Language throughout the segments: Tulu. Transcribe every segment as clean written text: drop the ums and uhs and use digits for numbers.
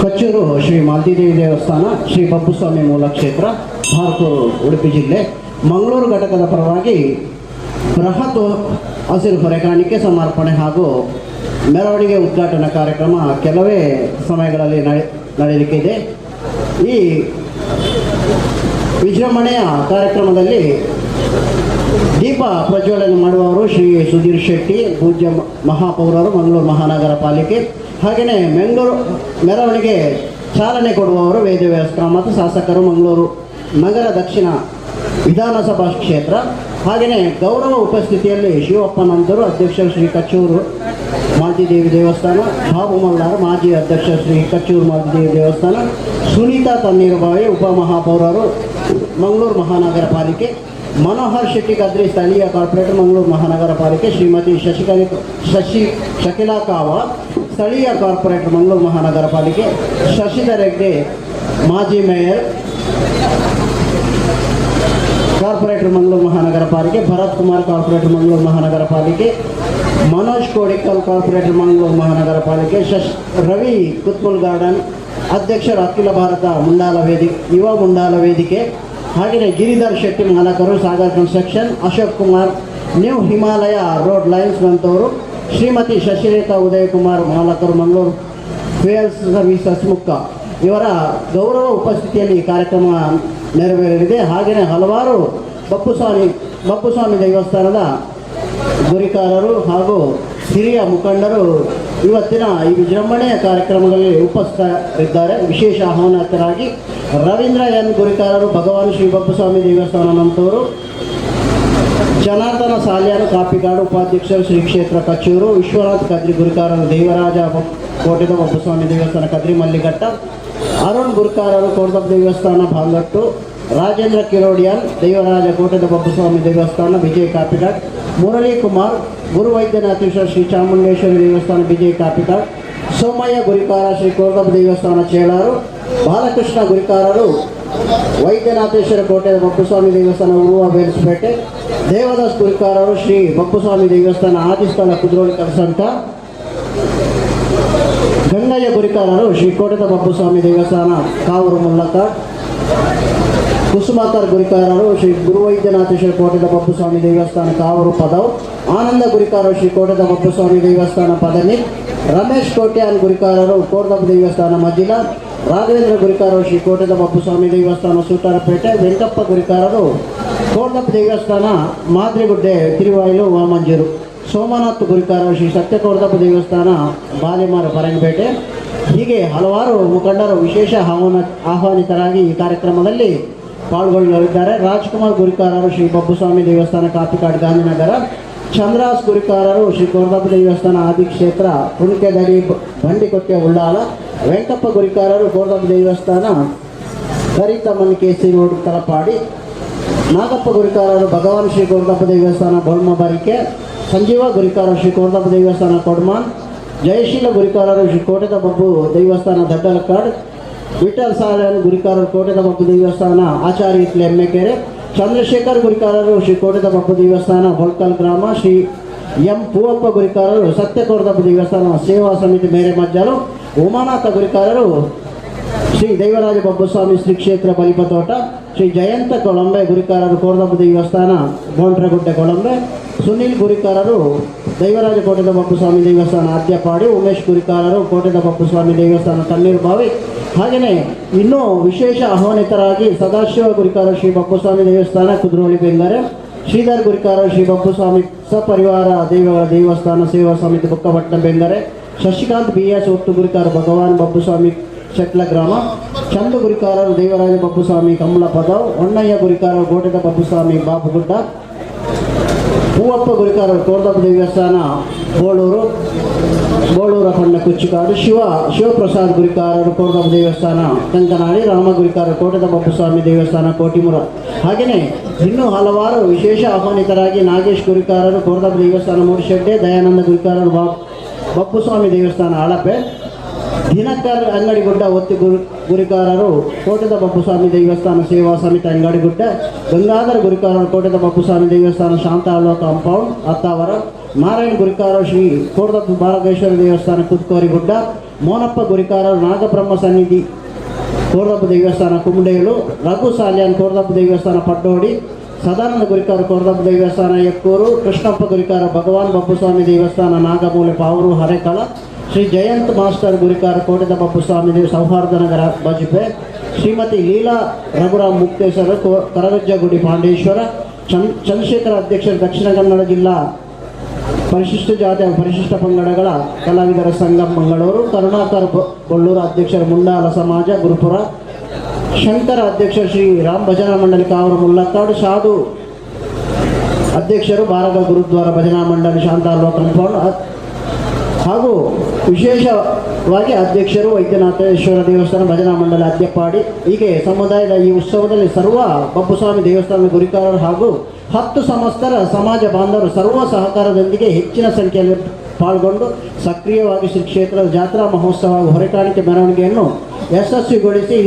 ಕಚ್ಚೂರು ಶ್ರೀ ಮಾಲ್ತಿದೇವಿ ದೇವಸ್ಥಾನ, ಶ್ರೀ ಬಬ್ಬುಸ್ವಾಮಿ ಮೂಲ ಕ್ಷೇತ್ರ, ಬಾರ್ಕೂರು, ಉಡುಪಿ ಜಿಲ್ಲೆ. ಮಂಗಳೂರು ಘಟಕದ ಪರವಾಗಿ ಬೃಹತ್ ಹಸಿರು ಹೊರೆಕಾಣಿಕೆ ಸಮರ್ಪಣೆ ಹಾಗೂ ಮೆರವಣಿಗೆ ಉದ್ಘಾಟನಾ ಕಾರ್ಯಕ್ರಮ ಕೆಲವೇ ಸಮಯಗಳಲ್ಲಿ ನಡೆಯಲಿಕ್ಕಿದೆ. ಈ ವಿಜೃಂಭಣೆಯ ಕಾರ್ಯಕ್ರಮದಲ್ಲಿ ದೀಪ ಪ್ರಜ್ವಲನೆ ಮಾಡುವವರು ಶ್ರೀ ಸುಧೀರ್ ಶೆಟ್ಟಿ, ಪೂಜ್ಯ ಮಹಾಪೌರರು, ಮಂಗಳೂರು ಮಹಾನಗರ ಪಾಲಿಕೆ. ಹಾಗೆಯೇ ಮಂಗಳೂರು ಮೆರವಣಿಗೆ ಚಾಲನೆ ಕೊಡುವವರು ವೇದವ್ಯಾಸ ಕಾಮತ್, ಶಾಸಕರು, ಮಂಗಳೂರು ನಗರ ದಕ್ಷಿಣ ವಿಧಾನಸಭಾ ಕ್ಷೇತ್ರ. ಹಾಗೆಯೇ ಗೌರವ ಉಪಸ್ಥಿತಿಯಲ್ಲಿ ಶಿವಪ್ಪನಂತರು ಅಧ್ಯಕ್ಷರು ಶ್ರೀ ಕಚ್ಚೂರು ಮಾಲ್ತಿದೇವಿ ದೇವಸ್ಥಾನ, ಬಾಬು ಮಲ್ಲಾರ್ ಮಾಜಿ ಅಧ್ಯಕ್ಷ ಶ್ರೀ ಕಚ್ಚೂರು ಮಾಲ್ತಿದೇವಿ ದೇವಸ್ಥಾನ, ಸುನೀತಾ ತಣ್ಣೀರುಬಾವಿ ಉಪಮಹಾಪೌರರು ಮಂಗಳೂರು ಮಹಾನಗರ ಪಾಲಿಕೆ, ಮನೋಹರ್ ಶೆಟ್ಟಿ ಕದ್ರಿ ಸ್ಥಳೀಯ ಕಾರ್ಪೊರೇಟರ್ ಮಂಗಳೂರು ಮಹಾನಗರ ಪಾಲಿಕೆ, ಶ್ರೀಮತಿ ಶಶಿಕಲಿ ಶಶಿ ಶಕಿಲಾ ಕಾವ ಸ್ಥಳೀಯ ಕಾರ್ಪೊರೇಟರ್ ಮಂಗಳೂರು ಮಹಾನಗರ ಪಾಲಿಕೆ, ಶಶಿಧರ್ ಹೆಗ್ಡೆ ಮಾಜಿ ಮೇಯರ್ ಕಾರ್ಪೊರೇಟರ್ ಮಂಗಳೂರು ಮಹಾನಗರ ಪಾಲಿಕೆ, ಭರತ್ ಕುಮಾರ್ ಕಾರ್ಪೊರೇಟರ್ ಮಂಗಳೂರು ಮಹಾನಗರ ಪಾಲಿಕೆ, ಮನೋಜ್ ಕೋಡಿಕಲ್ ಕಾರ್ಪೊರೇಟರ್ ಮಂಗಳೂರು ಮಹಾನಗರ ಪಾಲಿಕೆ, ರವಿ ಕುತ್ಮುಲ್ ಗಾರ್ಡನ್ ಅಧ್ಯಕ್ಷರು ಅಖಿಲ ಭಾರತ ಮುಂಡಾಲ ವೇದಿಕೆ ಯುವ ಮುಂಡಾಲ ವೇದಿಕೆ, ಹಾಗೆಯೇ Giridhar Shetty ಮಾಲಕರು Sagar construction, Ashok Kumar new Himalaya road lines ನಂತವರು, ಶ್ರೀಮತಿ ಶಶಿರೇಖಾ ಉದಯಕುಮಾರ್ ಮಾಲಕರು ಮಂಗಳೂರು ಫ್ಯೂಯಲ್ಸ್ ಸರ್ವಿಸಸ್ ಮುಕ್ಕ ಇವರ ಗೌರವ ಉಪಸ್ಥಿತಿಯಲ್ಲಿ ಈ ಕಾರ್ಯಕ್ರಮ ನೆರವೇರಲಿದೆ. ಹಾಗೆಯೇ ಹಲವಾರು ಬಪ್ಪುಸ್ವಾಮಿ ಬಪ್ಪುಸ್ವಾಮಿ ದೇವಸ್ಥಾನದ ಗುರಿಕಾರರು ಹಾಗೂ ಹಿರಿಯ ಮುಖಂಡರು ಇವತ್ತಿನ ಈ ವಿಜೃಂಭಣೆಯ ಕಾರ್ಯಕ್ರಮದಲ್ಲಿ ಉಪಸ್ಥಿತರಿದ್ದಾರೆ. ವಿಶೇಷ ಆಹ್ವಾನಿತರಾಗಿ ರವೀಂದ್ರ ಎನ್ ಗುರಿಕಾರರು, ಭಗವಾನ್ ಶ್ರೀ ಬಪ್ಪುಸ್ವಾಮಿ ದೇವಸ್ಥಾನ ನಂತವರು, ಜನಾರ್ದನ ಸಾಲ್ಯಾನು ಕಾಪಿಕಾಡು ಉಪಾಧ್ಯಕ್ಷರು ಶ್ರೀ ಕ್ಷೇತ್ರ ಕಚ್ಚೂರು, ವಿಶ್ವನಾಥ್ ಕದ್ರಿ ಗುರುಕಾರರು ದೇವರಾಜ ಕೋಟೆದ ಬಪ್ಪುಸ್ವಾಮಿ ದೇವಸ್ಥಾನ ಕದ್ರಿ ಮಲ್ಲಿಘಟ್ಟ, ಅರುಣ್ ಗುರುಕಾರರು ಕೋಟದ ದೇವಸ್ಥಾನ ಬಾಂಗಟ್ಟು, ರಾಜೇಂದ್ರ ಕಿರೋಡಿಯನ್ ದೇವರಾಜ ಕೋಟೆದ ಬಪ್ಪುಸ್ವಾಮಿ ದೇವಸ್ಥಾನ ವಿಜಯ್ ಕಾಪಿಕಾಡ್, ಮುರಳಿ ಕುಮಾರ್ ಗುರುವೈದ್ಯನಾಥೇಶ್ವರ ಶ್ರೀ ಚಾಮುಂಡೇಶ್ವರಿ ದೇವಸ್ಥಾನ ವಿಜಯ್ ಕಾಪಿಕಾಡ್, ಸೋಮಯ್ಯ ಗುರಿಕಾರ ಶ್ರೀ ಕೋಟದಪ್ಪ ದೇವಸ್ಥಾನ ಚೇಳಾರು, ಬಾಲಕೃಷ್ಣ ಗುರಿಕಾರರು ವೈದ್ಯನಾಥೇಶ್ವರ ಕೋಟೆ ಬಪ್ಪುಸ್ವಾಮಿ ದೇವಸ್ಥಾನ ಉರುವ ಬೇಲ್ಸ್ಪೇಟೆ, ದೇವದಾಸ್ ಗುರಿಕಾರರು ಶ್ರೀ ಬಪ್ಪುಸ್ವಾಮಿ ದೇವಸ್ಥಾನ ಆದಿಸ್ಥಳ ಕುದ್ರೋಳಿ ಕಲಸಂಕ, ಗಂಗಯ್ಯ ಗುರಿಕಾರರು ಶ್ರೀ ಕೋಟೆದ ಬಪ್ಪುಸ್ವಾಮಿ ದೇವಸ್ಥಾನ ಕಾವೂರು ಮುಲ್ಲಕಾಡ್, ಕುಸುಮಾಕರ್ ಗುರಿಕಾರರು ಶ್ರೀ ಗುರುವೈದ್ಯನಾಥೇಶ್ವರ ಕೋಟೆದ ಬಪ್ಪುಸ್ವಾಮಿ ದೇವಸ್ಥಾನ ಕಾವೂರು ಪದವ್, ಆನಂದ ಗುರಿಕಾರರು ಶ್ರೀ ಕೋಟೆದ ಬಪ್ಪುಸ್ವಾಮಿ ದೇವಸ್ಥಾನ ಪದನಿ, ರಮೇಶ್ ಕೋಟ್ಯಾನ್ ಗುರಿಕಾರರು ಕೋಟದಪ್ಪ ದೇವಸ್ಥಾನ ಮಜಿಲ, ರಾಘವೇಂದ್ರ ಗುರಿಕಾರರು ಶ್ರೀ ಕೋಟೆದ ಬಪ್ಪುಸ್ವಾಮಿ ದೇವಸ್ಥಾನ ಸೂಟಾರಪೇಟೆ, ವೆಂಕಪ್ಪ ಗುರಿಕಾರರು ಕೋಟದಪ್ಪ ದೇವಸ್ಥಾನ ಮಾದ್ರಿಗುಡ್ಡೆ ತಿರುವಾಯಿಲು ವಾಮಂಜೂರು, ಸೋಮನಾಥ್ ಗುರಿಕಾರರು ಶ್ರೀ ಸತ್ಯಕೋಟದಪ್ಪ ದೇವಸ್ಥಾನ ಬಾಲಿಮಾರು ಪರಂಗಪೇಟೆ. ಹೀಗೆ ಹಲವಾರು ಮುಖಂಡರು ವಿಶೇಷ ಆಹ್ವಾನಿತರಾಗಿ ಈ ಕಾರ್ಯಕ್ರಮದಲ್ಲಿ ಪಾಲ್ಗೊಳ್ಳಲಿದ್ದಾರೆ. ರಾಜ್ಕುಮಾರ್ ಗುರಿಕಾರರು ಶ್ರೀ ಬಬ್ಬುಸ್ವಾಮಿ ದೇವಸ್ಥಾನ ಕಾಪಿಕಾಡ್ ಗಾಂಧಿನಗರ, ಚಂದ್ರಾಸ್ ಗುರಿಕಾರರು ಶ್ರೀ ಕೋಟದಪ್ಪ ದೇವಸ್ಥಾನ ಆದಿಕ್ಷೇತ್ರ ಕುಣಿಕೆದಡಿ ಬಂಡಿಕೊಟ್ಟೆ ಉಳ್ಳಾಲ, ವೆಂಕಪ್ಪ ಗುರಿಕಾರರು ಕೋಟದಪ್ಪ ದೇವಸ್ಥಾನ ಕರಿತಮ್ಮನ್ ಕೆಸಿ ರೋಡ್ ತಲಪಾಡಿ, ನಾಗಪ್ಪ ಗುರಿಕಾರರು ಭಗವಾನ್ ಶ್ರೀ ಕೋಟದಪ್ಪ ದೇವಸ್ಥಾನ ಬೊಲ್ಮಬರಿಕೆ, ಸಂಜೀವ ಗುರಿಕಾರರು ಶ್ರೀ ಕೋಟದಪ್ಪ ದೇವಸ್ಥಾನ ಕೊಡ್ಮಾನ್, ಜಯಶೀಲ ಗುರಿಕಾರರು ಶ್ರೀ ಕೋಟೆದ ಬಬ್ಬು ದೇವಸ್ಥಾನ ದಡ್ಡಲಕಾಡ್, ವಿಠಲ್ ಸಾಲನ್ ಗುರಿಕಾರರು ಕೋಟೆದ ಬಬ್ಬು ದೇವಸ್ಥಾನ ಆಚಾರ್ಯ ಇತ್ಲೆ ಎಮ್ಮೆಕೆರೆ, ಚಂದ್ರಶೇಖರ್ ಗುರಿಕಾರರು ಶ್ರೀ ಕೋಟೆದ ಬಬ್ಬು ದೇವಸ್ಥಾನ ಹೊಳ್ಕಲ್ ಗ್ರಾಮ, ಶ್ರೀ ಎಂ ಪೂವಪ್ಪ ಗುರಿಕಾರರು ಸತ್ಯಕೋಟದಪ್ಪ ದೇವಸ್ಥಾನ ಸೇವಾ ಸಮಿತಿ ಮೇರೆ ಮಜ್ಜಲು, ಉಮಾನಾಥ ಗುರಿಕಾರರು ಶ್ರೀ ದೇವರಾಜ ಬಬ್ಬುಸ್ವಾಮಿ ಶ್ರೀ ಕ್ಷೇತ್ರ ಬಲಿಪತೋಟ, ಶ್ರೀ ಜಯಂತ ಕೊಳಂಬೆ ಗುರಿಕಾರರು ಕೋಟದಪ್ಪ ದೇವಸ್ಥಾನ ಬೋಂಟ್ರಗುಡ್ಡೆ ಕೊಳಂಬೆ, ಸುನಿಲ್ ಗುರಿಕಾರರು ದೈವರಾಜ ಕೋಟೆದ ಬಪ್ಪುಸ್ವಾಮಿ ದೇವಸ್ಥಾನ ಆದ್ಯಪಾಡಿ, ಉಮೇಶ್ ಗುರಿಕಾರರು ಕೋಟೆದ ಬಪ್ಪುಸ್ವಾಮಿ ದೇವಸ್ಥಾನ ತಣ್ಣೀರುಬಾವಿ. ಹಾಗೆಯೇ ಇನ್ನೂ ವಿಶೇಷ ಆಹ್ವಾನಿತರಾಗಿ ಸದಾಶಿವ ಗುರಿಕಾರ ಶ್ರೀ ಬಪ್ಪುಸ್ವಾಮಿ ದೇವಸ್ಥಾನ ಕುದ್ರೋಳಿ ಬೆಂಗರೆ, ಶ್ರೀಧರ್ ಗುರಿಕಾರ ಶ್ರೀ ಬಪ್ಪುಸ್ವಾಮಿ ಸಪರಿವಾರ ದೇವಗಳ ದೇವಸ್ಥಾನ ಸೇವಾ ಸಮಿತಿ ಬುಕ್ಕಪಟ್ಟಣ ಬೆಂಗರೆ, ಶಶಿಕಾಂತ್ ಬಿ ಎಸ್ ಒಟ್ಟು ಗುರಿಕಾರ ಭಗವಾನ್ ಬಪ್ಪುಸ್ವಾಮಿ ಶೆಟ್ಲ ಗ್ರಾಮ, ಚಂದು ಗುರಿಕಾರರು ದೇವರಾಜ ಬಪ್ಪುಸ್ವಾಮಿ ಕಮಲ ಪದವ್, ಹೊನ್ನಯ್ಯ ಗುರಿಕಾರ ಕೋಟೆದ ಬಪ್ಪುಸ್ವಾಮಿ ಬಾಬುಗುಡ್ಡ, ಹೂವಪ್ಪ ಗುರಿಕಾರರು ಕೋಟದಪ್ಪ ದೇವಸ್ಥಾನ ಬೋಳೂರು ಬೋಳೂರ ಕೊಂಡ ಕುಚ್ಚಿಕಾಡು, ಶಿವಪ್ರಸಾದ್ ಗುರಿಕಾರರು ಕೋಟದಪ್ಪ ದೇವಸ್ಥಾನ ಕಂಕನಾಡಿ, ರಾಮ ಗುರಿಕಾರರು ಕೋಟೆದ ಬಪ್ಪುಸ್ವಾಮಿ ದೇವಸ್ಥಾನ ಕೋಟಿಮುರ. ಹಾಗೆಯೇ ಇನ್ನೂ ಹಲವಾರು ವಿಶೇಷ ಆಹ್ವಾನಿತರಾಗಿ ನಾಗೇಶ್ ಗುರಿಕಾರರು ಕೋಟದಪ್ಪ ದೇವಸ್ಥಾನ ಮೂಡಿಶೆಡ್ಡೆ, ದಯಾನಂದ ಗುರಿಕಾರರು ಬಪ್ಪುಸ್ವಾಮಿ ದೇವಸ್ಥಾನ ಹಳಪೆ, ದಿನಕರ್ ಅಂಗಡಿಗುಡ್ಡ ಒತ್ತಿ ಗುರಿಕಾರರು ಕೋಟೆದ ಬಪ್ಪುಸ್ವಾಮಿ ದೇವಸ್ಥಾನ ಸೇವಾ ಸಮಿತಿ ಅಂಗಡಿಗುಡ್ಡ, ಗಂಗಾಧರ ಗುರಿಕಾರರು ಕೋಟೆದ ಬಪ್ಪುಸ್ವಾಮಿ ದೇವಸ್ಥಾನ ಶಾಂತ ಕಾಂಪೌಂಡ್ ಅತ್ತಾವರ, ನಾರಾಯಣ ಗುರಿಕಾರರು ಶ್ರೀ ಕೋಟದಪ್ಪ ಬಾರಗೇಶ್ವರ ದೇವಸ್ಥಾನ ಕುತ್ಕೋರಿಗುಡ್ಡ, ಮೋನಪ್ಪ ಗುರಿಕಾರರು ನಾಗಬ್ರಹ್ಮ ಸನ್ನಿಧಿ ಕೋಟದಪ್ಪ ದೇವಸ್ಥಾನ ಕುಂಡೇಳು, ರಘು ಸಾಲ್ಯಾನ್ ಕೋಟದಪ್ಪ ದೇವಸ್ಥಾನ ಪಡ್ಡೋಡಿ, ಸದಾನಂದ ಗುರಿಕಾರ ಕೋಟದಪ್ಪ ದೇವಸ್ಥಾನ ಎಕ್ಕೂರು, ಕೃಷ್ಣಪ್ಪ ಗುರಿಕಾರ ಭಗವಾನ್ ಬಪ್ಪುಸ್ವಾಮಿ ದೇವಸ್ಥಾನ ನಾಗಮೂಲೆ ಪಾವೂರು ಹರೇಕಳ, ಶ್ರೀ ಜಯಂತ್ ಮಾಸ್ಟರ್ ಗುರಿಕಾರ ಕೋಟೆದ ಬಪ್ಪುಸ್ವಾಮಿ ದೇವ ಸೌಹಾರ್ದ ನಗರ ಬಜ್ಪೆ, ಶ್ರೀಮತಿ ಲೀಲಾ ರಘುರಾಮ್ ಮುಕ್ತೇಶ್ವರ ಕರಗಜ್ಜಗುಡಿ ಪಾಂಡೇಶ್ವರ, ಚಂದ್ರಶೇಖರ ಅಧ್ಯಕ್ಷರು ದಕ್ಷಿಣ ಕನ್ನಡ ಜಿಲ್ಲಾ ಪರಿಶಿಷ್ಟ ಜಾತಿ ಹಾಗೂ ಪರಿಶಿಷ್ಟ ಪಂಗಡಗಳ ಕಲಾವಿದರ ಸಂಘ ಮಂಗಳೂರು, ಕರುಣಾಕರ್ ಬೊಳ್ಳೂರು ಅಧ್ಯಕ್ಷರು ಮುಂಡಾಲ ಸಮಾಜ ಗುರುಪುರ, ಶಂಕರ ಅಧ್ಯಕ್ಷ ಶ್ರೀ ರಾಮ್ ಭಜನಾ ಮಂಡಳಿ ಕಾವೂರು ಮುಲ್ಲಕ್ಕಾಡು, ಸಾಧು ಅಧ್ಯಕ್ಷರು ಭಾರತ ಗುರುದ್ವಾರ ಭಜನಾ ಮಂಡಳಿ ಶಾಂತಾಲ್ವ ಕಾಂಪೌಂಡ್ ಹಾಗೂ ವಿಶೇಷವಾಗಿ ಅಧ್ಯಕ್ಷರು ವೈದ್ಯನಾಥೇಶ್ವರ ದೇವಸ್ಥಾನ ಭಜನಾ ಮಂಡಳಿ ಅದ್ಯಪ್ಪಾಡಿ. ಹೀಗೆ ಸಮುದಾಯದ ಈ ಉತ್ಸವದಲ್ಲಿ ಸರ್ವ ಬಬ್ಬುಸ್ವಾಮಿ ದೇವಸ್ಥಾನದ ಗುರಿಕಾರರು ಹಾಗೂ 10 ಸಮಸ್ತರ ಸಮಾಜ ಬಾಂಧವರು ಸರ್ವ ಸಹಕಾರದೊಂದಿಗೆ ಹೆಚ್ಚಿನ ಸಂಖ್ಯೆಯಲ್ಲಿ ಪಾಲ್ಗೊಂಡು ಸಕ್ರಿಯವಾಗಿ ಶ್ರೀ ಕ್ಷೇತ್ರದ ಜಾತ್ರಾ ಮಹೋತ್ಸವ ಹಾಗೂ ಹೊರೆಕಾಣಿಕೆ ಮೆರವಣಿಗೆಯನ್ನು ಯಶಸ್ವಿಗೊಳಿಸಿ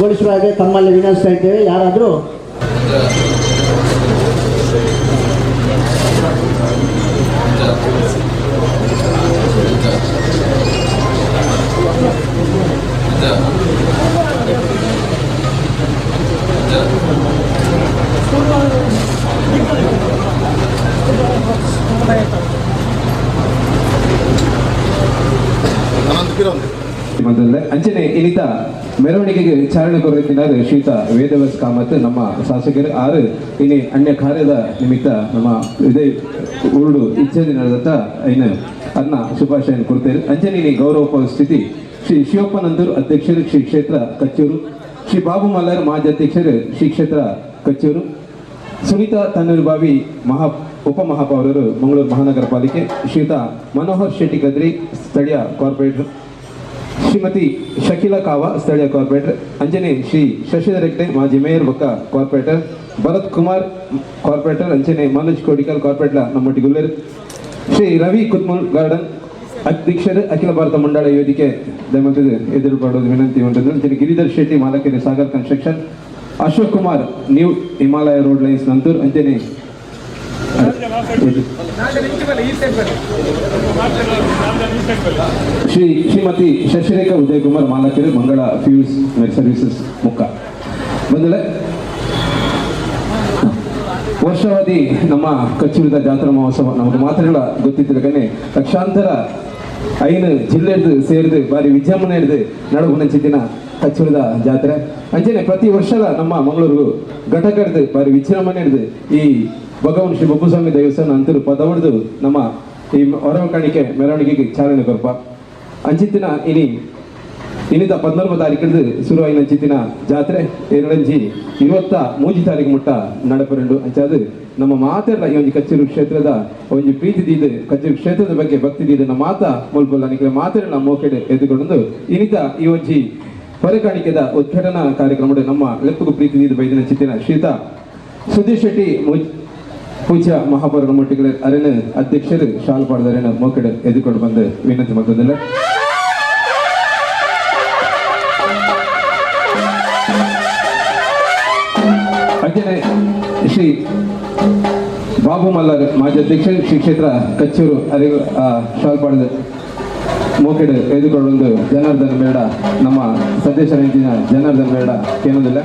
ಗೊಳಿಸುವ ಹಾಗೆ ತಮ್ಮಲ್ಲಿ ವಿನಂತಿಸ್ತಾ ಇದ್ದೇವೆ. ಯಾರಾದರೂ ಮೊದಲೇ ಅಂಚನೆ ಇನಿತ ಮೆರವಣಿಗೆಗೆ ಚಾಲನೆ ಕೊರತಿನಾರು ಶ್ರೀತ ವೇದವ್ಯಾಸ್ ಕಾಮತ್ ನಮ್ಮ ಶಾಸಕರು ಆರು ಇನಿ ಅನ್ಯ ಕಾರ್ಯದ ನಿಮಿತ್ತ ನಮ್ಮ ಇದೇ ಉರುಡು ಇಚ್ಛೆ ನಡೆದಂತ ಇನ್ನು ಅನ್ನ ಶುಭಾಶಯ ಕೊಡ್ತೇವೆ. ಅಂಚನೆ ಇನಿ ಗೌರವ ಉಪಸ್ಥಿತಿ ಶ್ರೀ ಶಿವಪ್ಪನಂದೂರು ಅಧ್ಯಕ್ಷರು ಶ್ರೀ ಕ್ಷೇತ್ರ ಕಚ್ಚೂರು, ಶ್ರೀ ಬಾಬು ಮಲ್ಲರ್ ಮಾಜಿ ಅಧ್ಯಕ್ಷರು ಶ್ರೀ ಕ್ಷೇತ್ರ ಕಚ್ಚೂರು, ಸುನೀತಾ ತನ್ನೂರುಬಾವಿ ಉಪಮಹಾಪೌರರು ಮಂಗಳೂರು ಮಹಾನಗರ ಪಾಲಿಕೆ, ಶ್ರೀಯುತ ಮನೋಹರ್ ಶೆಟ್ಟಿ ಕದ್ರಿ ಸ್ಥಳೀಯ ಕಾರ್ಪೊರೇಟರ್, ಶ್ರೀಮತಿ ಶಕೀಲಾ ಕಾವಾ ಸ್ಥಳೀಯ ಕಾರ್ಪೊರೇಟರ್, ಅಂಜನೆ ಶ್ರೀ ಶಶಿಧರ್ ಹೆಗ್ಡೆ ಮಾಜಿ ಮೇಯರ್ ಬೊಕ್ಕ ಕಾರ್ಪೊರೇಟರ್, ಭರತ್ ಕುಮಾರ್ ಕಾರ್ಪೊರೇಟರ್, ಅಂಚನೆ ಮನೋಜ್ ಕೋಡಿಕಲ್ ಕಾರ್ಪೊರೇಟರ್ ನಮ್ಮೊಟ್ಟಿಗೆ, ಶ್ರೀ ರವಿ ಕುತ್ಮುಲ್ ಗಾರ್ಡನ್ ಅಧ್ಯಕ್ಷರು ಅಖಿಲ ಭಾರತ ಮಂಡಳ ವೇದಿಕೆ ದಯಮಾಡಿ ಎದುರು ಪಡುವುದು ವಿನಂತಿ ಉಂಟು. ಅಂಚನೆ Giridhar Shetty ಮಾಲಕರಿ Sagar construction, Ashok Kumar new Himalaya road lines Nanthoor, ಅಂಚನೆ ಶ್ರೀಮತಿ ಶಶಿರೇಖಾ ಉದಯಕುಮಾರ್ ಮಾಲಕರು ಮಂಗಳ ಫ್ಯೂಸ್ ಸರ್ವಿಸಸ್ ಮುಕ್ಕ. ಬಂದಳೆ ವರ್ಷಾವಧಿ ನಮ್ಮ ಕಚ್ಚೂರಿದ ಜಾತ್ರಾ ಮಹೋತ್ಸವ ನಮಗೆ ಮಾತ್ರ ಗೊತ್ತಿದ್ದಿರಕನೆ ಲಕ್ಷಾಂತರ ಐನು ಜಿಲ್ಲೆಡ್ದು ಸೇರಿದು ಬಾರಿ ವಿಜೃಂಭಣೆ ಹಿಡಿದು ನಡುಗುನಂಚಿನ ಕಚ್ಚೂರಿದ ಜಾತ್ರೆ. ಅಂಚನೆ ಪ್ರತಿ ವರ್ಷದ ನಮ್ಮ ಮಂಗಳೂರು ಘಟಕಡ್ದು ಬಾರಿ ವಿಜೃಂಭಣೆ ಹಿಡಿದು ಈ ಭಗವಾನ್ ಶ್ರೀ ಬಬ್ಬುಸ್ವಾಮಿ ದೇವಸ್ಥಾನ ಅಂತರು ಪದವಡ್ದು ನಮ್ಮ ಈ ಹೊರಕಾಣಿಕೆ ಮೆರವಣಿಗೆಗೆ ಚಾಲನೆ ಕೊರ್ಪ. ಅಂಚಿತ್ತಿನ ಇನಿ ಇನ್ನಿತ 14 ತಾರೀಕಿಡ್ದು ಶುರುವಾಯಿನ ಅಂಚಿತ್ತಿನ ಜಾತ್ರೆ ಎರಡಂಜಿ 23 ತಾರೀಕು ಮುಟ್ಟ ನಡಪರುಂಡು. ಅಂಚಾದು ನಮ್ಮ ಮಾತೆಲ್ಲ ಈ ಒಂಜಿ ಕಚ್ಚೂರು ಕ್ಷೇತ್ರದ ಒಂಜಿ ಪ್ರೀತಿ ದೀದು ಕಚ್ಚೂರು ಕ್ಷೇತ್ರದ ಬಗ್ಗೆ ಭಕ್ತಿ ದೀದು ನಮ್ಮ ಮಾತ ಮುಲ್ಪಲ್ಲ ನಿಕ್ಲೆ ಮಾತೆಲ್ಲ ಮೋಕೆಡೆ ಎದ್ದುಕೊಂಡು ಇನ್ನಿತ ಈ ಒಂಜಿ ಹೊರಕಾಣಿಕೆದ ಉದ್ಘಾಟನಾ ಕಾರ್ಯಕ್ರಮ ನಮ್ಮ ಲೆಪ್ಪಗು ಪ್ರೀತಿ ದೀದು ಬೈದಿನ ಚಿತ್ತಿನ ಶ್ರೀತ ಸುಧೀರ್ ಶೆಟ್ಟಿ ಪೂಜ್ಯ ಮಹಾಪೌರ ಮೊಟ್ಟಿಗಳ ಅರೆನ ಅಧ್ಯಕ್ಷರು ಶಾಲ್ ಪಾಡ್ದರೇನ ಮೋಕೆಡೆ ಎದ್ದುಕೊಂಡು ಬಂದು ವಿನಂತಿ ಮಾಡ್ತದಿಲ್ಲ. ಅಂಚನೆ ಶ್ರೀ ಬಾಬು ಮಲ್ಲರ್ ಮಾಜಿ ಅಧ್ಯಕ್ಷ ಶ್ರೀ ಕ್ಷೇತ್ರ ಕಚ್ಚೂರು ಅರಿವು ಶಾಲ್ ಪಾಡ್ದ ಮೋಕೆಡೆ ಎದುಕೊಂಡು ಜನಾರ್ದನ್ ಮೇಡ ನಮ್ಮ ಸದಸ್ಯರ ಜನಾರ್ದನ್ ಮೇಡ ಕೇಳೋದಿಲ್ಲ.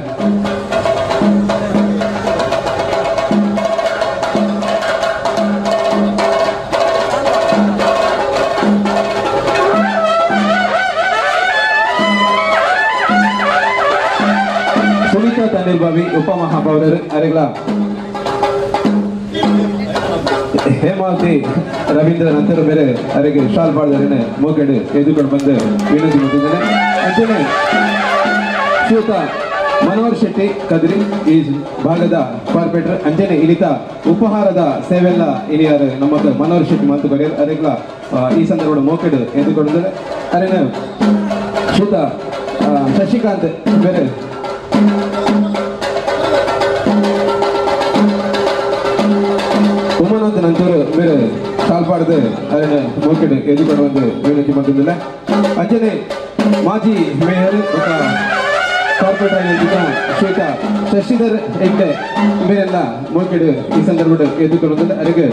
ಸುನೀತಾ ತಣ್ಣೀರ್ಬಾವಿ ಉಪಮಹಾಪೌರರು ಅರೆಗಳ ಹೇಮಾವತಿ ರವೀಂದ್ರ ನಂತರ ಬೇರೆ ಅರೆಗೆ ಶಾಲ್ ಪಾಡ್ದರೇನೆ ಮೂಕೆಡೆ ಎದುಕೊಂಡು ಬಂದು ವಿನಂತಿ ಮಾಡ್ತಿದ್ದೇನೆ. ಅಂಚನೆ ಶ್ರೀಯುತ ಮನೋಹರ್ ಶೆಟ್ಟಿ ಕದ್ರಿ ಈ ಭಾಗದ ಕಾರ್ಪೊರೇಟರ್ ಅಂಚನೆ ಇನಿತ ಉಪಹಾರದ ಸೇವೆಲ್ಲ ಇನಿಯಾರು ನಮ್ಮ ಮನೋಹರ್ ಶೆಟ್ಟಿ ಮಾತು ಬರೆಯರು ಅರೆಗಳ ಈ ಸಂದರ್ಭದ ಮೋಕೆಡ್ ಎದುಕೊಂಡು ಅರೆನ ಶ್ರೀಯುತ ಶಶಿಕಾಂತ್ ಬೇರೆ ಉಮಾನಂದ್ ನಂತೂರು ಬೇರೆ ಶಾಲ್ಪಾಡ್ದು ಅದನ್ನ ಮೋಕೆಡ್ ಎದುಕೊಂಡು ಬಂದು ವಿನಂತಿ ಮಾಡ್ತಿದ್ದಿಲ್ಲ. ಅಂಚನೆ ಮಾಜಿ ಮೇಯರ್ ಮತ್ತು ಕಾರ್ಪೊರೇಟರ್ ಆಗಿದ್ದ ಶ್ವೇತ ಶಶಿಧರ್ ಹೆಗ್ಡೆ ಮೇರೆಲ್ಲ ಮೋಕೆಡ್ ಈ ಸಂದರ್ಭದ ಎದುಕೊಂಡು ಬಂದ ಅದಕ್ಕೆ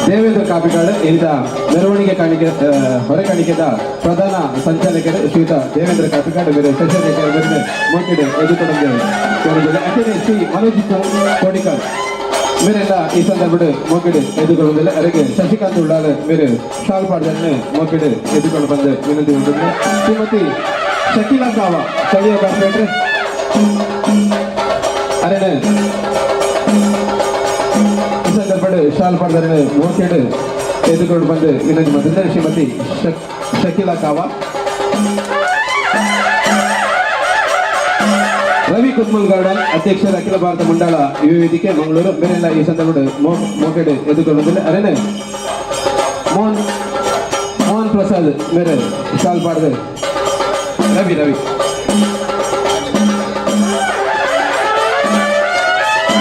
ದೇವೇಂದ್ರ ಕಾಪಿಕಾಡ್ ಇಂದ ಮೆರವಣಿಗೆ ಕಾಣಿಕೆ ಹೊರಕಾಣಿಕೆದ ಪ್ರಧಾನ ಸಂಚಾಲಕರು ಶ್ರೀಯುತ ದೇವೇಂದ್ರ ಕಾಪಿಕಾಡ್ ಬೇರೆ ಶಶಿಧರ್ ಬೇರೆ ಮೋಕೆಡ್ ಎದುಕೊಂಡು ಅಂಚನೆ ಶ್ರೀ ಮನೋಜ್ ಕೋಡಿಕಾಡ್ ಮೇರೆಲ್ಲ ಈ ಸಂದರ್ಭದ ಮೋಕೆಡ್ ಎದುಕೊಂಡು ಅದಕ್ಕೆ ಶಶಿಕಾಂತ್ ಉಳ್ಳಾಲ್ ಮೇರೆ ಶಾಲ್ ಪಾಡ್ದನ್ನು ಮೋಕೆಡ್ ಎದುಕೊಂಡು ಬಂದು ವಿನಂತಿ ಉಂಟು. ಶ್ರೀಮತಿ ಶಕೀಲಾ ಕಾವ ಸ್ಥಳೀಯ ಕಾರ್ಪೊರೇಟರ್ ಅರೆನ ಈ ಸಂದರ್ಭದ ಶಾಲ್ ಪಾಡ್ದನ್ನು ಮೋಕೆಡ್ ಎದುಕೊಂಡು ಬಂದು ವಿನಂತಿ ಮಾಡ್ತಿದ್ದಾರೆ ಶ್ರೀಮತಿ ಶಕೀಲಾ ಕಾವ. Ravi Kudmul garden ಅಧ್ಯಕ್ಷರ ಅಖಿಲ ಭಾರತ ಮಂಡಳ ಯುವ ವೇದಿಕೆ ಮಂಗಳೂರು ಮೇರೆಲ್ಲ ಈ ಸಂದರ್ಭ ಮೋಕೆಡ್ ಎದುರುಕೊಳ್ಳುವುದಿಲ್ಲ. ಅರೇನೆ ಮೋಹನ್ ಮೋಹನ್ ಪ್ರಸಾದ್ ಮೇರೆ ಶಾಲ್ ಪಾಡ್ದು ರವಿ ರವಿ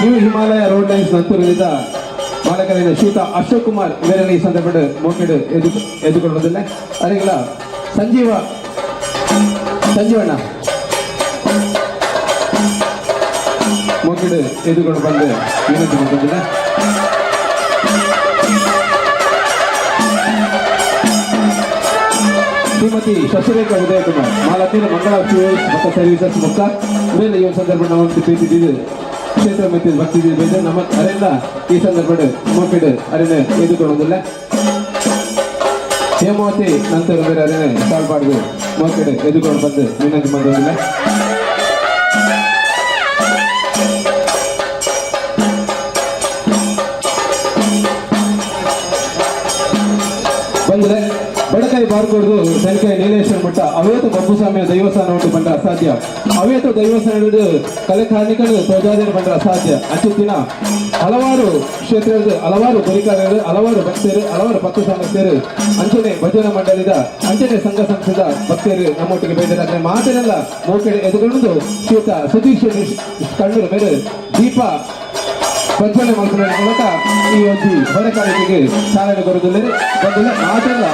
new Himalaya road lines ನಂತರದಿಂದ ಮಾಲಕರಾದ ಶ್ರೀತ Ashok Kumar ಮೇರೆಲ್ಲ ಈ ಸಂದರ್ಭ ಮೋಕೆಡ್ ಎದುರುಕೊಳ್ಳುವುದಿಲ್ಲ. ಅರೆಗಳ ಸಂಜೀವ ಸಂಜೀವಣ್ಣ ಮೋಕೆಡ್ ಎದುರುಕೊಂಡು ಬಂದು ವಿನಂತಿ ಮಾಡ್ಕೊಂಡಿಲ್ಲ. ಶ್ರೀಮತಿ ಶಶಿರೇಖಾ ಉದಯಕುಮಾರ್ ಮಾಲಕರು ಮಂಗಳ ಫ್ಯೂಯಲ್ಸ್ ಮತ್ತು ಸರ್ವಿಸಸ್ ಮುಕ್ಕ ಮೇಲೆ ಈ ಒಂದು ಸಂದರ್ಭ ನಾವು ಪ್ರೀತಿ ಕ್ಷೇತ್ರ ಮೆತ್ತಿದ ಭಕ್ತಿ ಬೇರೆ ನಮ್ಮ ಅರೆಲ್ಲ ಈ ಸಂದರ್ಭ ಮೋಕೆಡ್ ಅರೆನೆ ಎದುರುಕೊಳ್ಳುವುದಿಲ್ಲ. ಹೇಮಾವತಿ ನಂತರ ಬೇರೆ ಅರೆನೆ ಸಾಲ್ಪಾಡ್ದು ಮೋಕೆಡ್ ಎದುರುಕೊಂಡು ಬಂದು ವಿನಂತಿ ಮಾಡೋದಿಲ್ಲ. ಬಂದರೆ ಬಡಕಾಯಿ ಬಾರ್ಕೊಡ್ದು ಸೆನ್ಕಾಯಿ ನೀಲೇಶ್ವರ ಮಠ ಅವೇತ ಬಬ್ಬುಸ್ವಾಮಿಯ ದೈವಸ್ಥಾನ ಉಂಟು ಬಂದ ಅಸಾಧ್ಯ. ಅವೇತ ದೈವಸ್ಥಾನ ಕಲೆ ಕಾರ್ಮಿಕರು ತೋಜಾದಿನ ಬಂದ ಅಸಾಧ್ಯ. ಅಂಚಿತ್ತಿನ ಹಲವಾರು ಕ್ಷೇತ್ರದ ಹಲವಾರು ಗುರಿಕಾರರು, ಹಲವಾರು ಭಕ್ತರು, ಹಲವಾರು ಭಕ್ತ ಸಮಸ್ಯರು, ಅಂಚನೆ ಭಜನಾ ಮಂಡಳಿದ ಅಂಚನೆ ಸಂಘ ಸಂಸ್ಥೆದ ಭಕ್ತರು ನಮ್ಮೊಟ್ಟಿಗೆ ಬೇರೆ ಮಾತಿನೆಲ್ಲ ಮೋಕೆಡೆ ಎದುರುಗೊಂಡು ಶ್ರೀತ ಸುಧೀಶ್ ಶೆಟ್ಟಿ ಕಣ್ಣೂರು ಮೇರೆ ದೀಪ ಪ್ರಜ್ವಲನೆ ಮಾಡುವುದರ ಮೂಲಕ ಈ ಒಂದು ಹೊರಕಾಣಿಕೆಗೆ ಚಾಲನೆ ಕೊಡುವುದಿಲ್ಲ. ಬಂದಿಲ್ಲ ಮಾತೆಲ್ಲ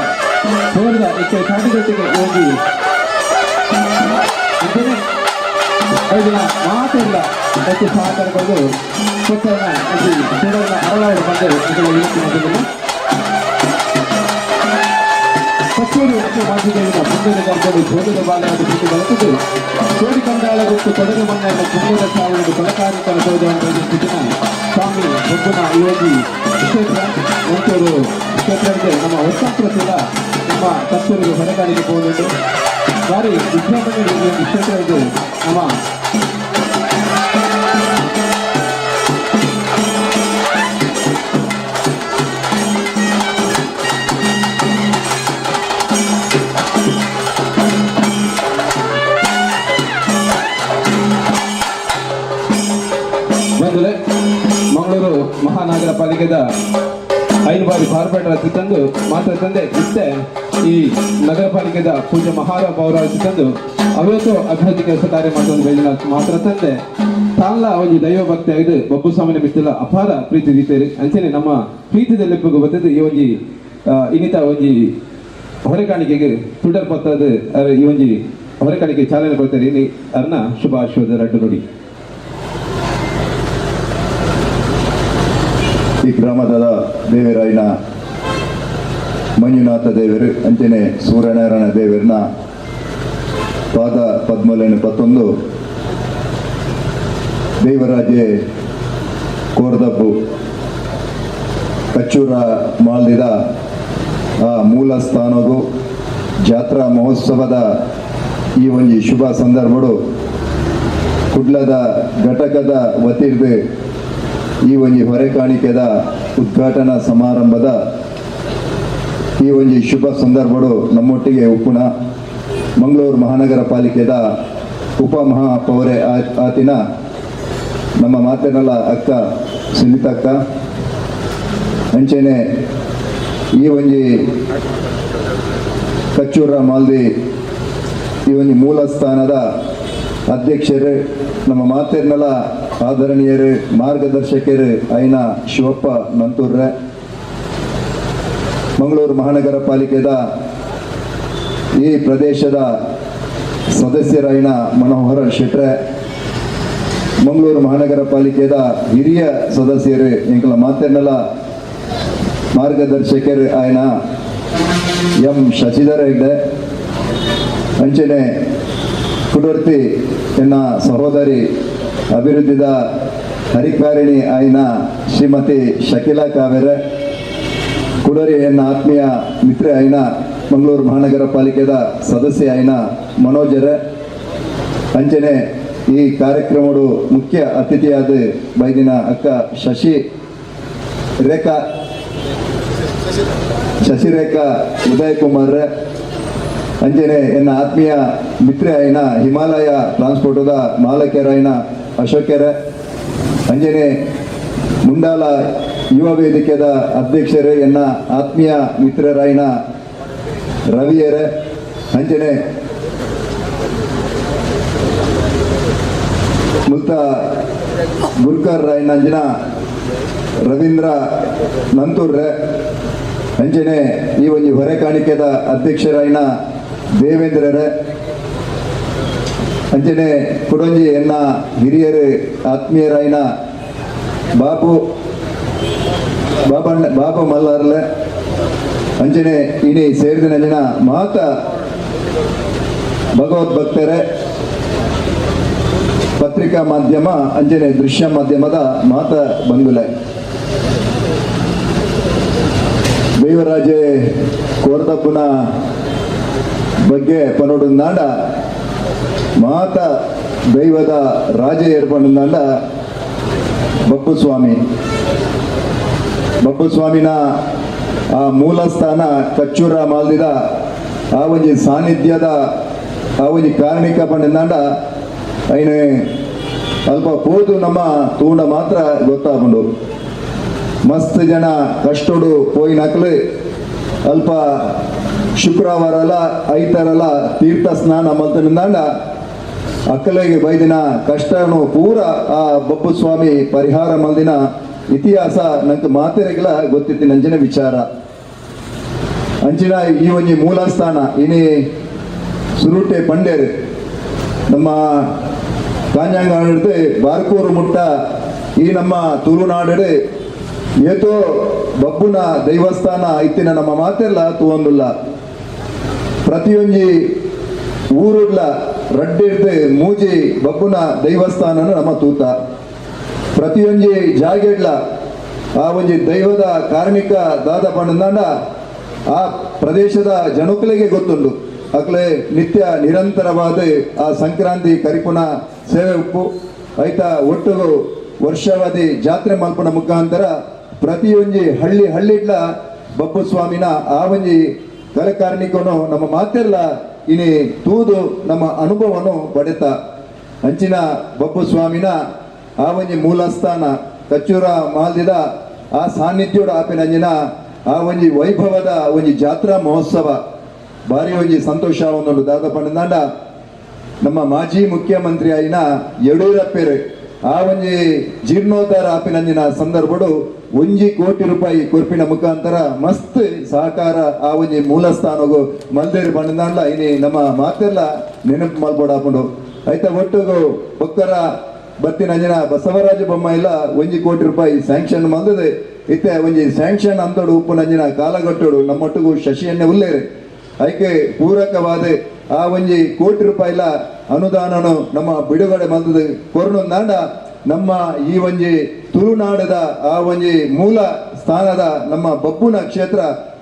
ತೋರಿದ ಇಕ್ಕೆ ಕಾಟಿಗಟ್ಟಿಗೆ ಹೋಗಿ ಅಂಚನೆ ಐದಿನ ಮಾತೆಲ್ಲ ಹೆಚ್ಚು ಸಹಕಾರ ಕೊಡಲು ಕೊಟ್ಟನ ಸುಡರ್ನ ಅರಳಾಡು ಬಂದು ಇದರ ವಿನಂತಿ ಮಾಡಿದ್ದೇನೆ. ಕಚ್ಚೇರಿ ಮತ್ತು ಮಾಜಿದೇವಿನ ಪುಣ್ಯದ ಗರ್ಭದಲ್ಲಿ ಜೋಗದ ಬಾಲವನ್ನು ಬಿಟ್ಟು ಬಳಸಿದ್ದು ಕೋಡಿ ಕಂದಾಳ ಗುಟ್ಟು ಕೊಡಗು ಮಣ್ಣನ್ನು ಪುಣ್ಯದ ಸಾವಿರದ ಕೊಲಕಾರಿಕರ ಸೌಧವನ್ನು ಸ್ವಾಮಿ ಬೊಬ್ಬನ ಯೋಗಿ ಕ್ಷೇತ್ರ ಮಂಚೂರು ಕ್ಷೇತ್ರಕ್ಕೆ ನಮ್ಮ ಹೊಸಂತ್ರದಿಂದ ನಮ್ಮ ಕಚ್ಚೂರಿಗೆ ಹೊರಗಾಡಿಗೆ ಹೋಗಲು ಭಾರಿ ವಿಜೃಂಭಣೆ ಈ ಕ್ಷೇತ್ರಕ್ಕೆ ನಮ್ಮ ಬಂದರೆ ಮಂಗಳೂರು ಮಹಾನಗರ ಪಾಲಿಕೆದ 5 ಬಾರಿ ಕಾರ್ಪೊರೇಟರ್ ತಂದು ಮಾತ್ರ ತಂದೆ ಇತ್ತೆ ಈ ನಗರ ಪಾಲಿಕೆದ ಪೂಜ್ಯ ಮಹಾರಾವ್ ಅವರ ತಂದು ಅವತ್ತು ಅಭಿವೃದ್ಧಿ ಕೆಲಸ ಕಾರ್ಯ ಮಾಡ್ತಂದು ಮಾತ್ರ ತಂದೆ ತಾನ್ಲ ಒಂಜಿ ದೈವ ಭಕ್ತಿ ಆಗಿದ್ದು ಬಬ್ಬು ಸ್ವಾಮಿನ ಬಿತ್ತಿಲ್ಲ ಅಪಾರ ಪ್ರೀತಿ ದೀತೇರಿ. ಅಂಚನೆ ನಮ್ಮ ಪ್ರೀತಿದ ಲೆಪ್ಪಗೆ ಬರ್ತದೆ ಈ ಒಂಜಿ ಇನ್ನಿತ ಒಂಜಿ ಹೊರೆಕಾಣಿಕೆಗೆ ತುಡರ್ ಪತ್ತದ ಈ ಒಂಜಿ ಹೊರೆಕಾಣಿಕೆ ಚಾಲನೆ ಕೊಡ್ತಾರೆ. ಅರ್ನ ಶುಭ ಆಶೀರ್ವಾದ ರಡ್ಡು ನುಡಿ. ಈ ಗ್ರಾಮದ ದೇವರಾಯನ ಮಂಜುನಾಥ ದೇವರು ಅಂಚನೆ ಸೂರ್ಯನಾರಾಯಣ ದೇವರನ್ನ ಪಾದ ಪದ್ಮಲೇನ ಪತ್ತೊಂದು ದೇವರಾಜೆ ಕೋರ್ದಬ್ಬು ಕಚ್ಚೂರ ಮಾಲ್ದಿದ ಆ ಮೂಲ ಸ್ಥಾನಗೂ ಜಾತ್ರಾ ಮಹೋತ್ಸವದ ಈ ಒಂಜಿ ಶುಭ ಸಂದರ್ಭಡು ಕುಡ್ಲದ ಘಟಕದ ವತಿರ್ದು ಈ ಒಂಜಿ ಹೊರೆಕಾಣಿಕೆದ ಉದ್ಘಾಟನಾ ಸಮಾರಂಭದ ಈ ಒಂಜಿ ಶುಭ ಸಂದರ್ಭಡು ನಮ್ಮೊಟ್ಟಿಗೆ ಉಪ್ಪುನ ಮಂಗಳೂರು ಮಹಾನಗರ ಪಾಲಿಕೆದ ಉಪಮಹಾಪೌರೆ ಆತಿನ ನಮ್ಮ ಮಾತಿನಲ್ಲ ಅಕ್ಕ ಸುನೀತಕ್ಕ ಅಂಚೆನೆ ಈ ಒಂಜಿ ಕಚ್ಚೂರ ಮಾಲ್ದಿ ಈ ಒಂಜಿ ಮೂಲ ಸ್ಥಾನದ ಅಧ್ಯಕ್ಷರು ನಮ್ಮ ಮಾತಿರ್ನಲ ಆದರಣೀಯರು ಮಾರ್ಗದರ್ಶಕರು ಐನ ಶಿವಪ್ಪ ನಂತೂರ್ರೆ ಮಂಗಳೂರು ಮಹಾನಗರ ಪಾಲಿಕೆದ ಈ ಪ್ರದೇಶದ ಸದಸ್ಯರಾಯಿನ ಮನೋಹರ ಶೆಟ್ರೆ ಮಂಗಳೂರು ಮಹಾನಗರ ಪಾಲಿಕೆದ ಹಿರಿಯ ಸದಸ್ಯರು ಎಂಕಲ ಮಾತೆನ್ನೆಲ್ಲ ಮಾರ್ಗದರ್ಶಕರು ಆಯನ ಎಂ ಶಶಿಧರ ಹೆಗ್ಡೆ ಅಂಚನೆ ಕುಡರ್ತಿ ಎನ್ನ ಸಹೋದರಿ ಅಭಿವೃದ್ಧಿದ ಹರಿಕಾರಿಣಿ ಆಯ್ನ ಶ್ರೀಮತಿ ಶಕಿಲಾ ಕಾವೇರೆ ಕುಡರಿ ಎನ್ನ ಆತ್ಮೀಯ ಮಿತ್ರ ಆಯ್ನ ಮಂಗಳೂರು ಮಹಾನಗರ ಪಾಲಿಕೆದ ಸದಸ್ಯ ಆಯ್ನ ಮನೋಜರ ಅಂಚನೆ ಈ ಕಾರ್ಯಕ್ರಮಡು ಮುಖ್ಯ ಅತಿಥಿಯಾದ ಬೈದಿನ ಅಕ್ಕ ಶಶಿ ರೇಖಾ ಶಶಿರೇಖಾ ಉದಯ್ ಕುಮಾರ್ ಅಂಚನೆ ಎನ್ನ ಆತ್ಮೀಯ ಮಿತ್ರೆ ಆಯಿನ ಹಿಮಾಲಯ ಟ್ರಾನ್ಸ್ಪೋರ್ಟದ ಮಾಲಕರಾಯಿನ ಅಶೋಕೆರೆ, ಅಂಜನೆ ಮುಂಡಾಲ ಯುವ ವೇದಿಕೆದ ಅಧ್ಯಕ್ಷರು ಎನ್ನ ಆತ್ಮೀಯ ಮಿತ್ರರಾಯಿನ ರವಿಯರೆ, ಅಂಚನೆ ಮುಲ್ತ ಗುಲ್ಕರ್ ರಾಯನ ಅಂಜನ ರವೀಂದ್ರ ನಂತೂರ್ರೆ, ಅಂಚನೆ ಈ ಒಂಜಿ ಹೊರೆ ಕಾಣಿಕೆದ ಅಧ್ಯಕ್ಷರಾಯಿನ ದೇವೇಂದ್ರರೆ, ಅಂಚನೆ ಕುಡೊಂಜಿ ಎನ್ನ ಹಿರಿಯರು ಆತ್ಮೀಯರಾಯಿನ ಬಾಪು ಬಾಬಣ್ಣ ಬಾಬು ಮಲ್ಲಾರ್ಲೆ, ಅಂಚನೆ ಇನಿ ಸೇರಿದ ಅಂಜನ ಮಾತ ಭಗವದ್ ಭಕ್ತರೇ, ಪತ್ರಿಕಾ ಮಾಧ್ಯಮ ಅಂಚನೆ ದೃಶ್ಯ ಮಾಧ್ಯಮದ ಮಾತ ಬಂಧುಲೆ, ದೈವರಾಜೆ ಕೋರ್ದಪ್ಪನ ಬಗ್ಗೆ ಪನೋಡುಂದಾಂಡ ಮಾತ ದೈವದ ರಾಜ ಏರ್ಪಂಡ ಬಪ್ಪು ಸ್ವಾಮಿ. ಬಪ್ಪು ಸ್ವಾಮಿನ ಆ ಮೂಲಸ್ಥಾನ ಕಚ್ಚೂರ ಮಾಲ್ದಿದ ಆ ಒಂಜಿ ಸಾನ್ನಿಧ್ಯದ ಆ ಒಂಜಿ ಕಾರಣಿಕ ಪಂಡಂದಾಂಡ ಐನು ಅಲ್ಪ ಪೋದು ನಮ್ಮ ತೂಂಡ ಮಾತ್ರ ಗೊತ್ತಾಪುಂಡು. ಮಸ್ತ್ ಜನ ಕಷ್ಟೋಡು ಪೋಯಿನಕ್ಲು ಅಲ್ಪ ಶುಕ್ರವಾರಲ ಐತರಲ ತೀರ್ಥ ಸ್ನಾನ ಮಲ್ತನಿಂದಾಂಡ ಅಕ್ಕಲೆಗೆ ಬೈದಿನ ಕಷ್ಟನು ಪೂರ ಆ ಬಪ್ಪು ಸ್ವಾಮಿ ಪರಿಹಾರ ಮಲ್ದಿನ ಇತಿಹಾಸ ನಂಗೆ ಮಾತೆರೆಗ್ಲ ಗೊತ್ತಿತ್ತು ನಂಜಿನ ವಿಚಾರ. ಅಂಚಿನ ಈ ಒಂಜಿ ಮೂಲಸ್ಥಾನ ಇನಿ ಸುರುಟೆ ಪಂಡೇರು ನಮ್ಮ ಕಾಂಜಂಗಾಡು ಬಾರ್ಕೂರು ಮುಟ್ಟ ಈ ನಮ್ಮ ತುಳುನಾಡು ಏತೋ ಬಬ್ಬುನ ದೈವಸ್ಥಾನ ಇತ್ತಿನ ನಮ್ಮ ಮಾತೆಲ್ಲ ತೂವೊಂದುಲ್ಲ. ಪ್ರತಿಯೊಂಜಿ ಊರುಡ್ಲ ರಡ್ಡಿಡ್ದು ಮೂಜಿ ಬಬ್ಬುನ ದೈವಸ್ಥಾನನು ನಮ್ಮ ತೂತ. ಪ್ರತಿಯೊಂಜಿ ಜಾಗೆಡ್ಲ ಆ ಒಂಜಿ ದೈವದ ಕಾರ್ಮಿಕ ದಾದ ಪಂಡಂದಾಂಡ ಆ ಪ್ರದೇಶದ ಜನಕುಲೆಗೆ ಗೊತ್ತುಂಡು. ಅಕ್ಲೆ ನಿತ್ಯ ನಿರಂತರವಾದ ಆ ಸಂಕ್ರಾಂತಿ ಕರಿಪುನ ಸೇವೆ ಉಪ್ಪು ಐತ ಒಟ್ಟು ವರ್ಷಾವಧಿ ಜಾತ್ರೆ ಮಲ್ಪುನ ಮುಖಾಂತರ ಪ್ರತಿಯೊಂಜಿ ಹಳ್ಳಿ ಹಳ್ಳಿಡ್ಲ ಬಪ್ಪು ಸ್ವಾಮಿನ ಆ ಒಂಜಿ ಕಲಕಾರ್ಣಿಕನು ನಮ್ಮ ಮಾತೆಲ್ಲ ಇನಿ ತೂದು ನಮ್ಮ ಅನುಭವನು ಪಡೆತ. ಅಂಚಿನ ಬಪ್ಪು ಸ್ವಾಮಿನ ಆ ಒಂಜಿ ಮೂಲಸ್ಥಾನ ಕಚ್ಚೂರ ಮಾಲ್ದಿದ ಆ ಸಾನ್ನಿಧ್ಯೋಡು ಆಪಿನ ಅಂಜಿನ ಆ ಒಂಜಿ ವೈಭವದ ಒಂಜಿ ಜಾತ್ರಾ ಮಹೋತ್ಸವ ಭಾರಿ ಒಂಜಿ ಸಂತೋಷ ಒಂದೊಂದು ದಾದ ಪಂಡಂದಾಂಡ ನಮ್ಮ ಮಾಜಿ ಮುಖ್ಯಮಂತ್ರಿ ಆಯಿನ ಯಡಿಯೂರಪ್ಪರು ಆ ಒಂಜಿ ಜೀರ್ಣೋದ್ಧಾರ ಆಪಿನಂಜಿನ ಸಂದರ್ಭಡು 1 ಕೋಟಿ ರೂಪಾಯಿ ಕೊರ್ಪಿನ ಮುಖಾಂತರ ಮಸ್ತ್ ಸಹಕಾರ ಆ ಒಂಜಿ ಮೂಲಸ್ಥಾನಗು ಮಲ್ದೇರು ಪಂಡಂದಾಂಡ್ಲ ಇನಿ ನಮ್ಮ ಮಾತೆಲ್ಲ ನೆನಪು ಮಲ್ಪೊಡಾಪುಂಡು. ಐತ ಒಟ್ಟುಗು ಬೊಕ್ಕರ ಬತ್ತಿನ ಅಂಜಿನ ಬಸವರಾಜ ಬೊಮ್ಮಾಯಿಲ 1 ಕೋಟಿ ರೂಪಾಯಿ ಸ್ಯಾಂಕ್ಷನ್ ಮಲ್ದದೆ. ಇತ್ತೆ ಒಂಜಿ ಸ್ಯಾಂಕ್ಷನ್ ಅಂತೋಡು ಉಪ್ಪುನಂಜಿನ ಕಾಲಗಟ್ಟೋಡು ನಮ್ಮೊಟ್ಟಿಗೂ ಶಶಿಯನ್ನೇ ಉಲ್ಲೇರು ಐಕೆ ಪೂರಕವಾದ ಆ ಒಂಜಿ ಕೋಟಿ ರೂಪಾಯಿಲ ಅನುದಾನನು ನಮ್ಮ ಬಿಡುಗಡೆ ಮಲ್ದದು ಕೊರನುಂದಾಂಡ ನಮ್ಮ ಈ ಒಂಜಿ ತುಳುನಾಡದ ಆ ಒಂಜಿ ಮೂಲ ಸ್ಥಾನದ ನಮ್ಮ ಬಬ್ಬುನ ಕ್ಷೇತ್ರ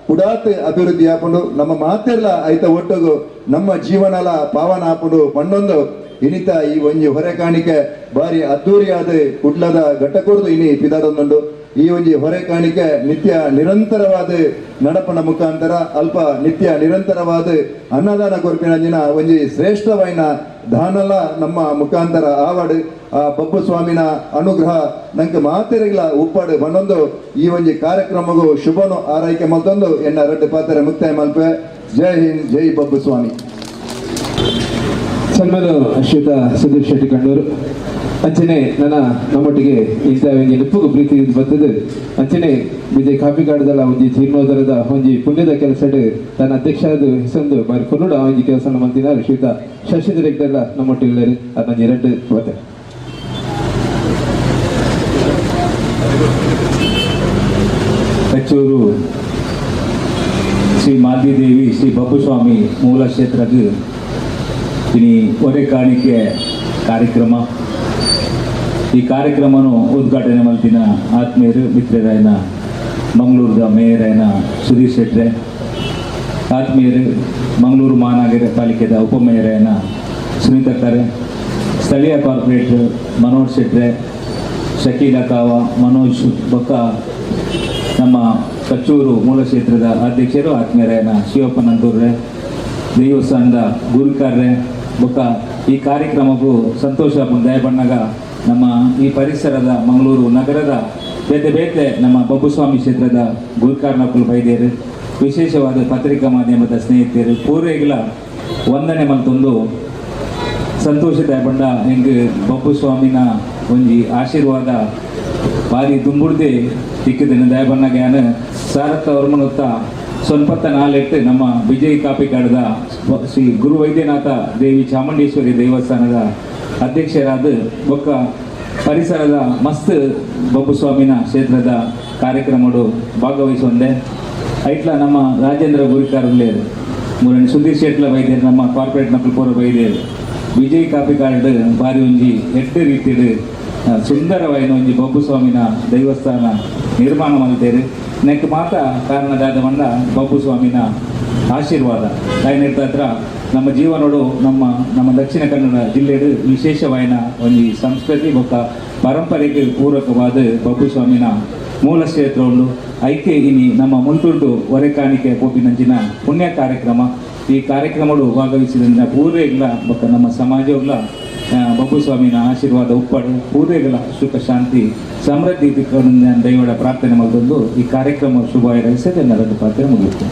ಕುಡಾತ್ ಅಭಿವೃದ್ಧಿ ಆಪುಂಡು. ನಮ್ಮ ಮಾತೆಲ್ಲ ಐತ ಒಟ್ಟುಗು ನಮ್ಮ ಜೀವನಲ ಪಾವನ ಆಪುಂಡು ಪಂಡೊಂದು ಇನಿತ ಈ ಒಂಜಿ ಹೊರೆ ಕಾಣಿಕೆ ಬಾರಿ ಅದ್ದೂರಿಯಾದ ಕುಡ್ಲದ ಘಟ್ಟಕೊರ್ದು ಇನಿ ಪಿದಾಡೊಂದುಂಡು. ಈ ಒಂಜಿ ಹೊರೆ ಕಾಣಿಕೆ ನಿತ್ಯ ನಿರಂತರವಾದ ನಡಪನ ಮುಖಾಂತರ ಅಲ್ಪ ನಿತ್ಯ ನಿರಂತರವಾದ ಅನ್ನದಾನ ಕೊರ್ಪಿನಂಜಿನ ಒಂಜಿ ಶ್ರೇಷ್ಠವಾಯಿನ ದಾನಲ ನಮ್ಮ ಮುಖಾಂತರ ಆವಾಡು ಆ ಬಬ್ಬು ಸ್ವಾಮಿನ ಅನುಗ್ರಹ ನಂಗೆ ಮಾತೆರೆಗ್ಲ ಉಪ್ಪಾಡು ಬಣ್ಣೊಂದು ಈ ಒಂಜಿ ಕಾರ್ಯಕ್ರಮಗೂ ಶುಭನು ಆರೈಕೆ ಮಲ್ತೊಂದು ಎನ್ನ ರಡ್ಡು ಪಾತ್ರೆ ಮುಕ್ತಾಯ ಮಲ್ಪೆ. ಜೈ ಹಿಂದ್, ಜೈ ಬಬ್ಬು ಸ್ವಾಮಿ. ಸನ್ಮಾನ ಶ್ರೀತ ಸುಧೀರ್ ಶೆಟ್ಟಿ ಕಂಡೂರು ಅಂಚನೆ ನನ್ನ ನಮ್ಮೊಟ್ಟಿಗೆ ಇಂಥ ಒಂಜಿ ನಿಪ್ಪುಗು ಪ್ರೀತಿ ಬರ್ತದೆ. ಅಂಚನೆ ವಿಜಯ್ ಕಾಪಿಕಾಡದಲ್ಲ ಒಂಜಿ ಜೀರ್ಣೋದರದ ಒಂಜಿ ಪುಣ್ಯದ ಕೆಲಸಡ್ ತನ್ನ ಅಧ್ಯಕ್ಷರಾದ ಹೆಸಂದು ಬಾರಿ ಕೊಲ್ಲುಡ ಒಂಜಿ ಕೆಲಸ ಮಂತಿನ ಶ್ರೀತ ಶಶಿಧರ್ ಹೆಗ್ಡೆಲ್ಲ ನಮ್ಮೊಟ್ಟಿಗೆ ಉಲ್ಲೆರ್. ಅರ್ನ ಎರಡು ಬತ್ತೆ. ಕಚ್ಚೂರು ಶ್ರೀ ಮಾಲ್ದಿದೇವಿ ಶ್ರೀ ಬಬ್ಬುಸ್ವಾಮಿ ಮೂಲ ಕ್ಷೇತ್ರಕ್ಕೆ ಇನಿ ಒರೆ ಕಾಣಿಕೆ ಕಾರ್ಯಕ್ರಮ. ಈ ಕಾರ್ಯಕ್ರಮನು ಉದ್ಘಾಟನೆ ಮಲ್ತಿನ ಆತ್ಮೀಯರು ಮಿತ್ರರಾಯನ ಮಂಗಳೂರದ ಮೇಯರಾಯನ ಸುಧೀರ್ ಶೆಟ್ರೆ, ಆತ್ಮೀಯರು ಮಂಗಳೂರು ಮಹಾನಗರ ಪಾಲಿಕೆದ ಉಪಮೇಯರಾಯನ ಸುನೀತಾ ಕರೆ, ಸ್ಥಳೀಯ ಕಾರ್ಪೊರೇಟರ್ ಮನೋಜ್ ಶೆಟ್ರೆ, ಶಕೀಲಾ ಕಾವ, ಮನೋಜ್ ಬೊಕ್ಕ ನಮ್ಮ ಕಚ್ಚೂರು ಮೂಲ ಕ್ಷೇತ್ರದ ಅಧ್ಯಕ್ಷರು ಆತ್ಮೀಯರಾಯನ ಶಿವಪ್ಪ ನಂತೂರ್ರೆ, ದೇವಸ್ಥಾನದ ಗುರುಕಾರ್ರೆ ಬೊಕ್ಕ ಈ ಕಾರ್ಯಕ್ರಮಕ್ಕೂ ಸಂತೋಷ ದಯಬಣ್ಣಗ ನಮ್ಮ ಈ ಪರಿಸರದ ಮಂಗಳೂರು ನಗರದ ಬೇತೆ ಬೇತೆ ನಮ್ಮ ಬಬ್ಬುಸ್ವಾಮಿ ಕ್ಷೇತ್ರದ ಗುರುಕಾರ್ನಕುಲು ಬೈದೇರು, ವಿಶೇಷವಾದ ಪತ್ರಿಕಾ ಮಾಧ್ಯಮದ ಸ್ನೇಹಿತರು ಪೂರ್ವೆಗಳ ವಂದನೆ ಮಲ್ತೊಂದು ಸಂತೋಷ ದಯಬಂಡ ಎಂಗ್ ಬಬ್ಬುಸ್ವಾಮಿನ ಒಂಜಿ ಆಶೀರ್ವಾದ ಬಾರಿ ದುಂಬುಡ್ದೆ ತಿಕ್ಕಿದಿನ ದಯಬಣ್ಣ ಗ್ಯಾನ ಸಾರತ್ತ ವರ್ಮನುತ್ತ ಸೊನ್ಪತ್ತ ನಾಲೆಟ್ಟು ನಮ್ಮ ವಿಜಯ್ ಕಾಪಿಕಾಡದ ಶ್ರೀ ಗುರು ವೈದ್ಯನಾಥ ದೇವಿ ಚಾಮುಂಡೇಶ್ವರಿ ದೇವಸ್ಥಾನದ ಅಧ್ಯಕ್ಷರಾದ ಬೊಕ್ಕ ಪರಿಸರದ ಮಸ್ತ್ ಬಬ್ಬುಸ್ವಾಮಿನ ಕ್ಷೇತ್ರದ ಕಾರ್ಯಕ್ರಮಡು ಭಾಗವಹಿಸೊಂದೆ. ಐಟ್ಲ ನಮ್ಮ ರಾಜೇಂದ್ರ ಗುರಿಕಾರಲ್ಲೇರು, ಮೂರನೇ ಸುಧೀರ್ ಶೆಟ್ಲ ಬೈದೇರು, ನಮ್ಮ ಕಾರ್ಪೊರೇಟ್ ನಕಲ್ ಪೂರ ಬೈದೇರು. ವಿಜಯ್ ಕಾಪಿಕಾಡ್ ಬಾರಿ ಒಂಜಿ ಎಡ್ಡೆ ರೀತಿಡ್ ಸುಂದರವಾಯಿನ ಒಂಜಿ ಬಬ್ಬುಸ್ವಾಮಿನ ದೇವಸ್ಥಾನ ನಿರ್ಮಾಣ ಮಲ್ತೇರು. ನೆಕ್ ಮಾತ ಕಾರಣದಾದ ಮಂಡ ಬಬ್ಬುಸ್ವಾಮಿನ ಆಶೀರ್ವಾದ ಹತ್ರ ನಮ್ಮ ಜೀವನೋಡು ನಮ್ಮ ನಮ್ಮ ದಕ್ಷಿಣ ಕನ್ನಡ ಜಿಲ್ಲೆಡು ವಿಶೇಷವಾಯಿನ ಒಂಜಿ ಸಂಸ್ಕೃತಿ ಬೊಕ್ಕ ಪರಂಪರೆಗೆ ಪೂರಕವಾದ ಬಬ್ಬುಸ್ವಾಮಿನ ಮೂಲ ಕ್ಷೇತ್ರ ಉಂಡು. ಐಕೆ ಇನಿ ನಮ್ಮ ಮುಲ್ತುರ್ದು ಹೊರೆಕಾಣಿಕೆ ಪೋಪಿನಂಚಿನ ಪುಣ್ಯ ಕಾರ್ಯಕ್ರಮ. ಈ ಕಾರ್ಯಕ್ರಮಡು ಭಾಗವಹಿಸಿದ ಪೂರ್ವೆಗಳ ಬೊಕ್ಕ ನಮ್ಮ ಸಮಾಜವುಗಳ ಬಬ್ಬುಸ್ವಾಮಿನ ಆಶೀರ್ವಾದ ಉಪ್ಪಡು, ಪೂರ್ವೆಗಳ ಸುಖ ಶಾಂತಿ ಸಮೃದ್ಧಿ ದೈವಡ ಪ್ರಾರ್ಥನೆ ಮಲ್ತೊಂದು ಈ ಕಾರ್ಯಕ್ರಮ ಶುಭ ರಹಿಸದೆ ಪಾತ್ರ ಮುಗಿಯುತ್ತೆ.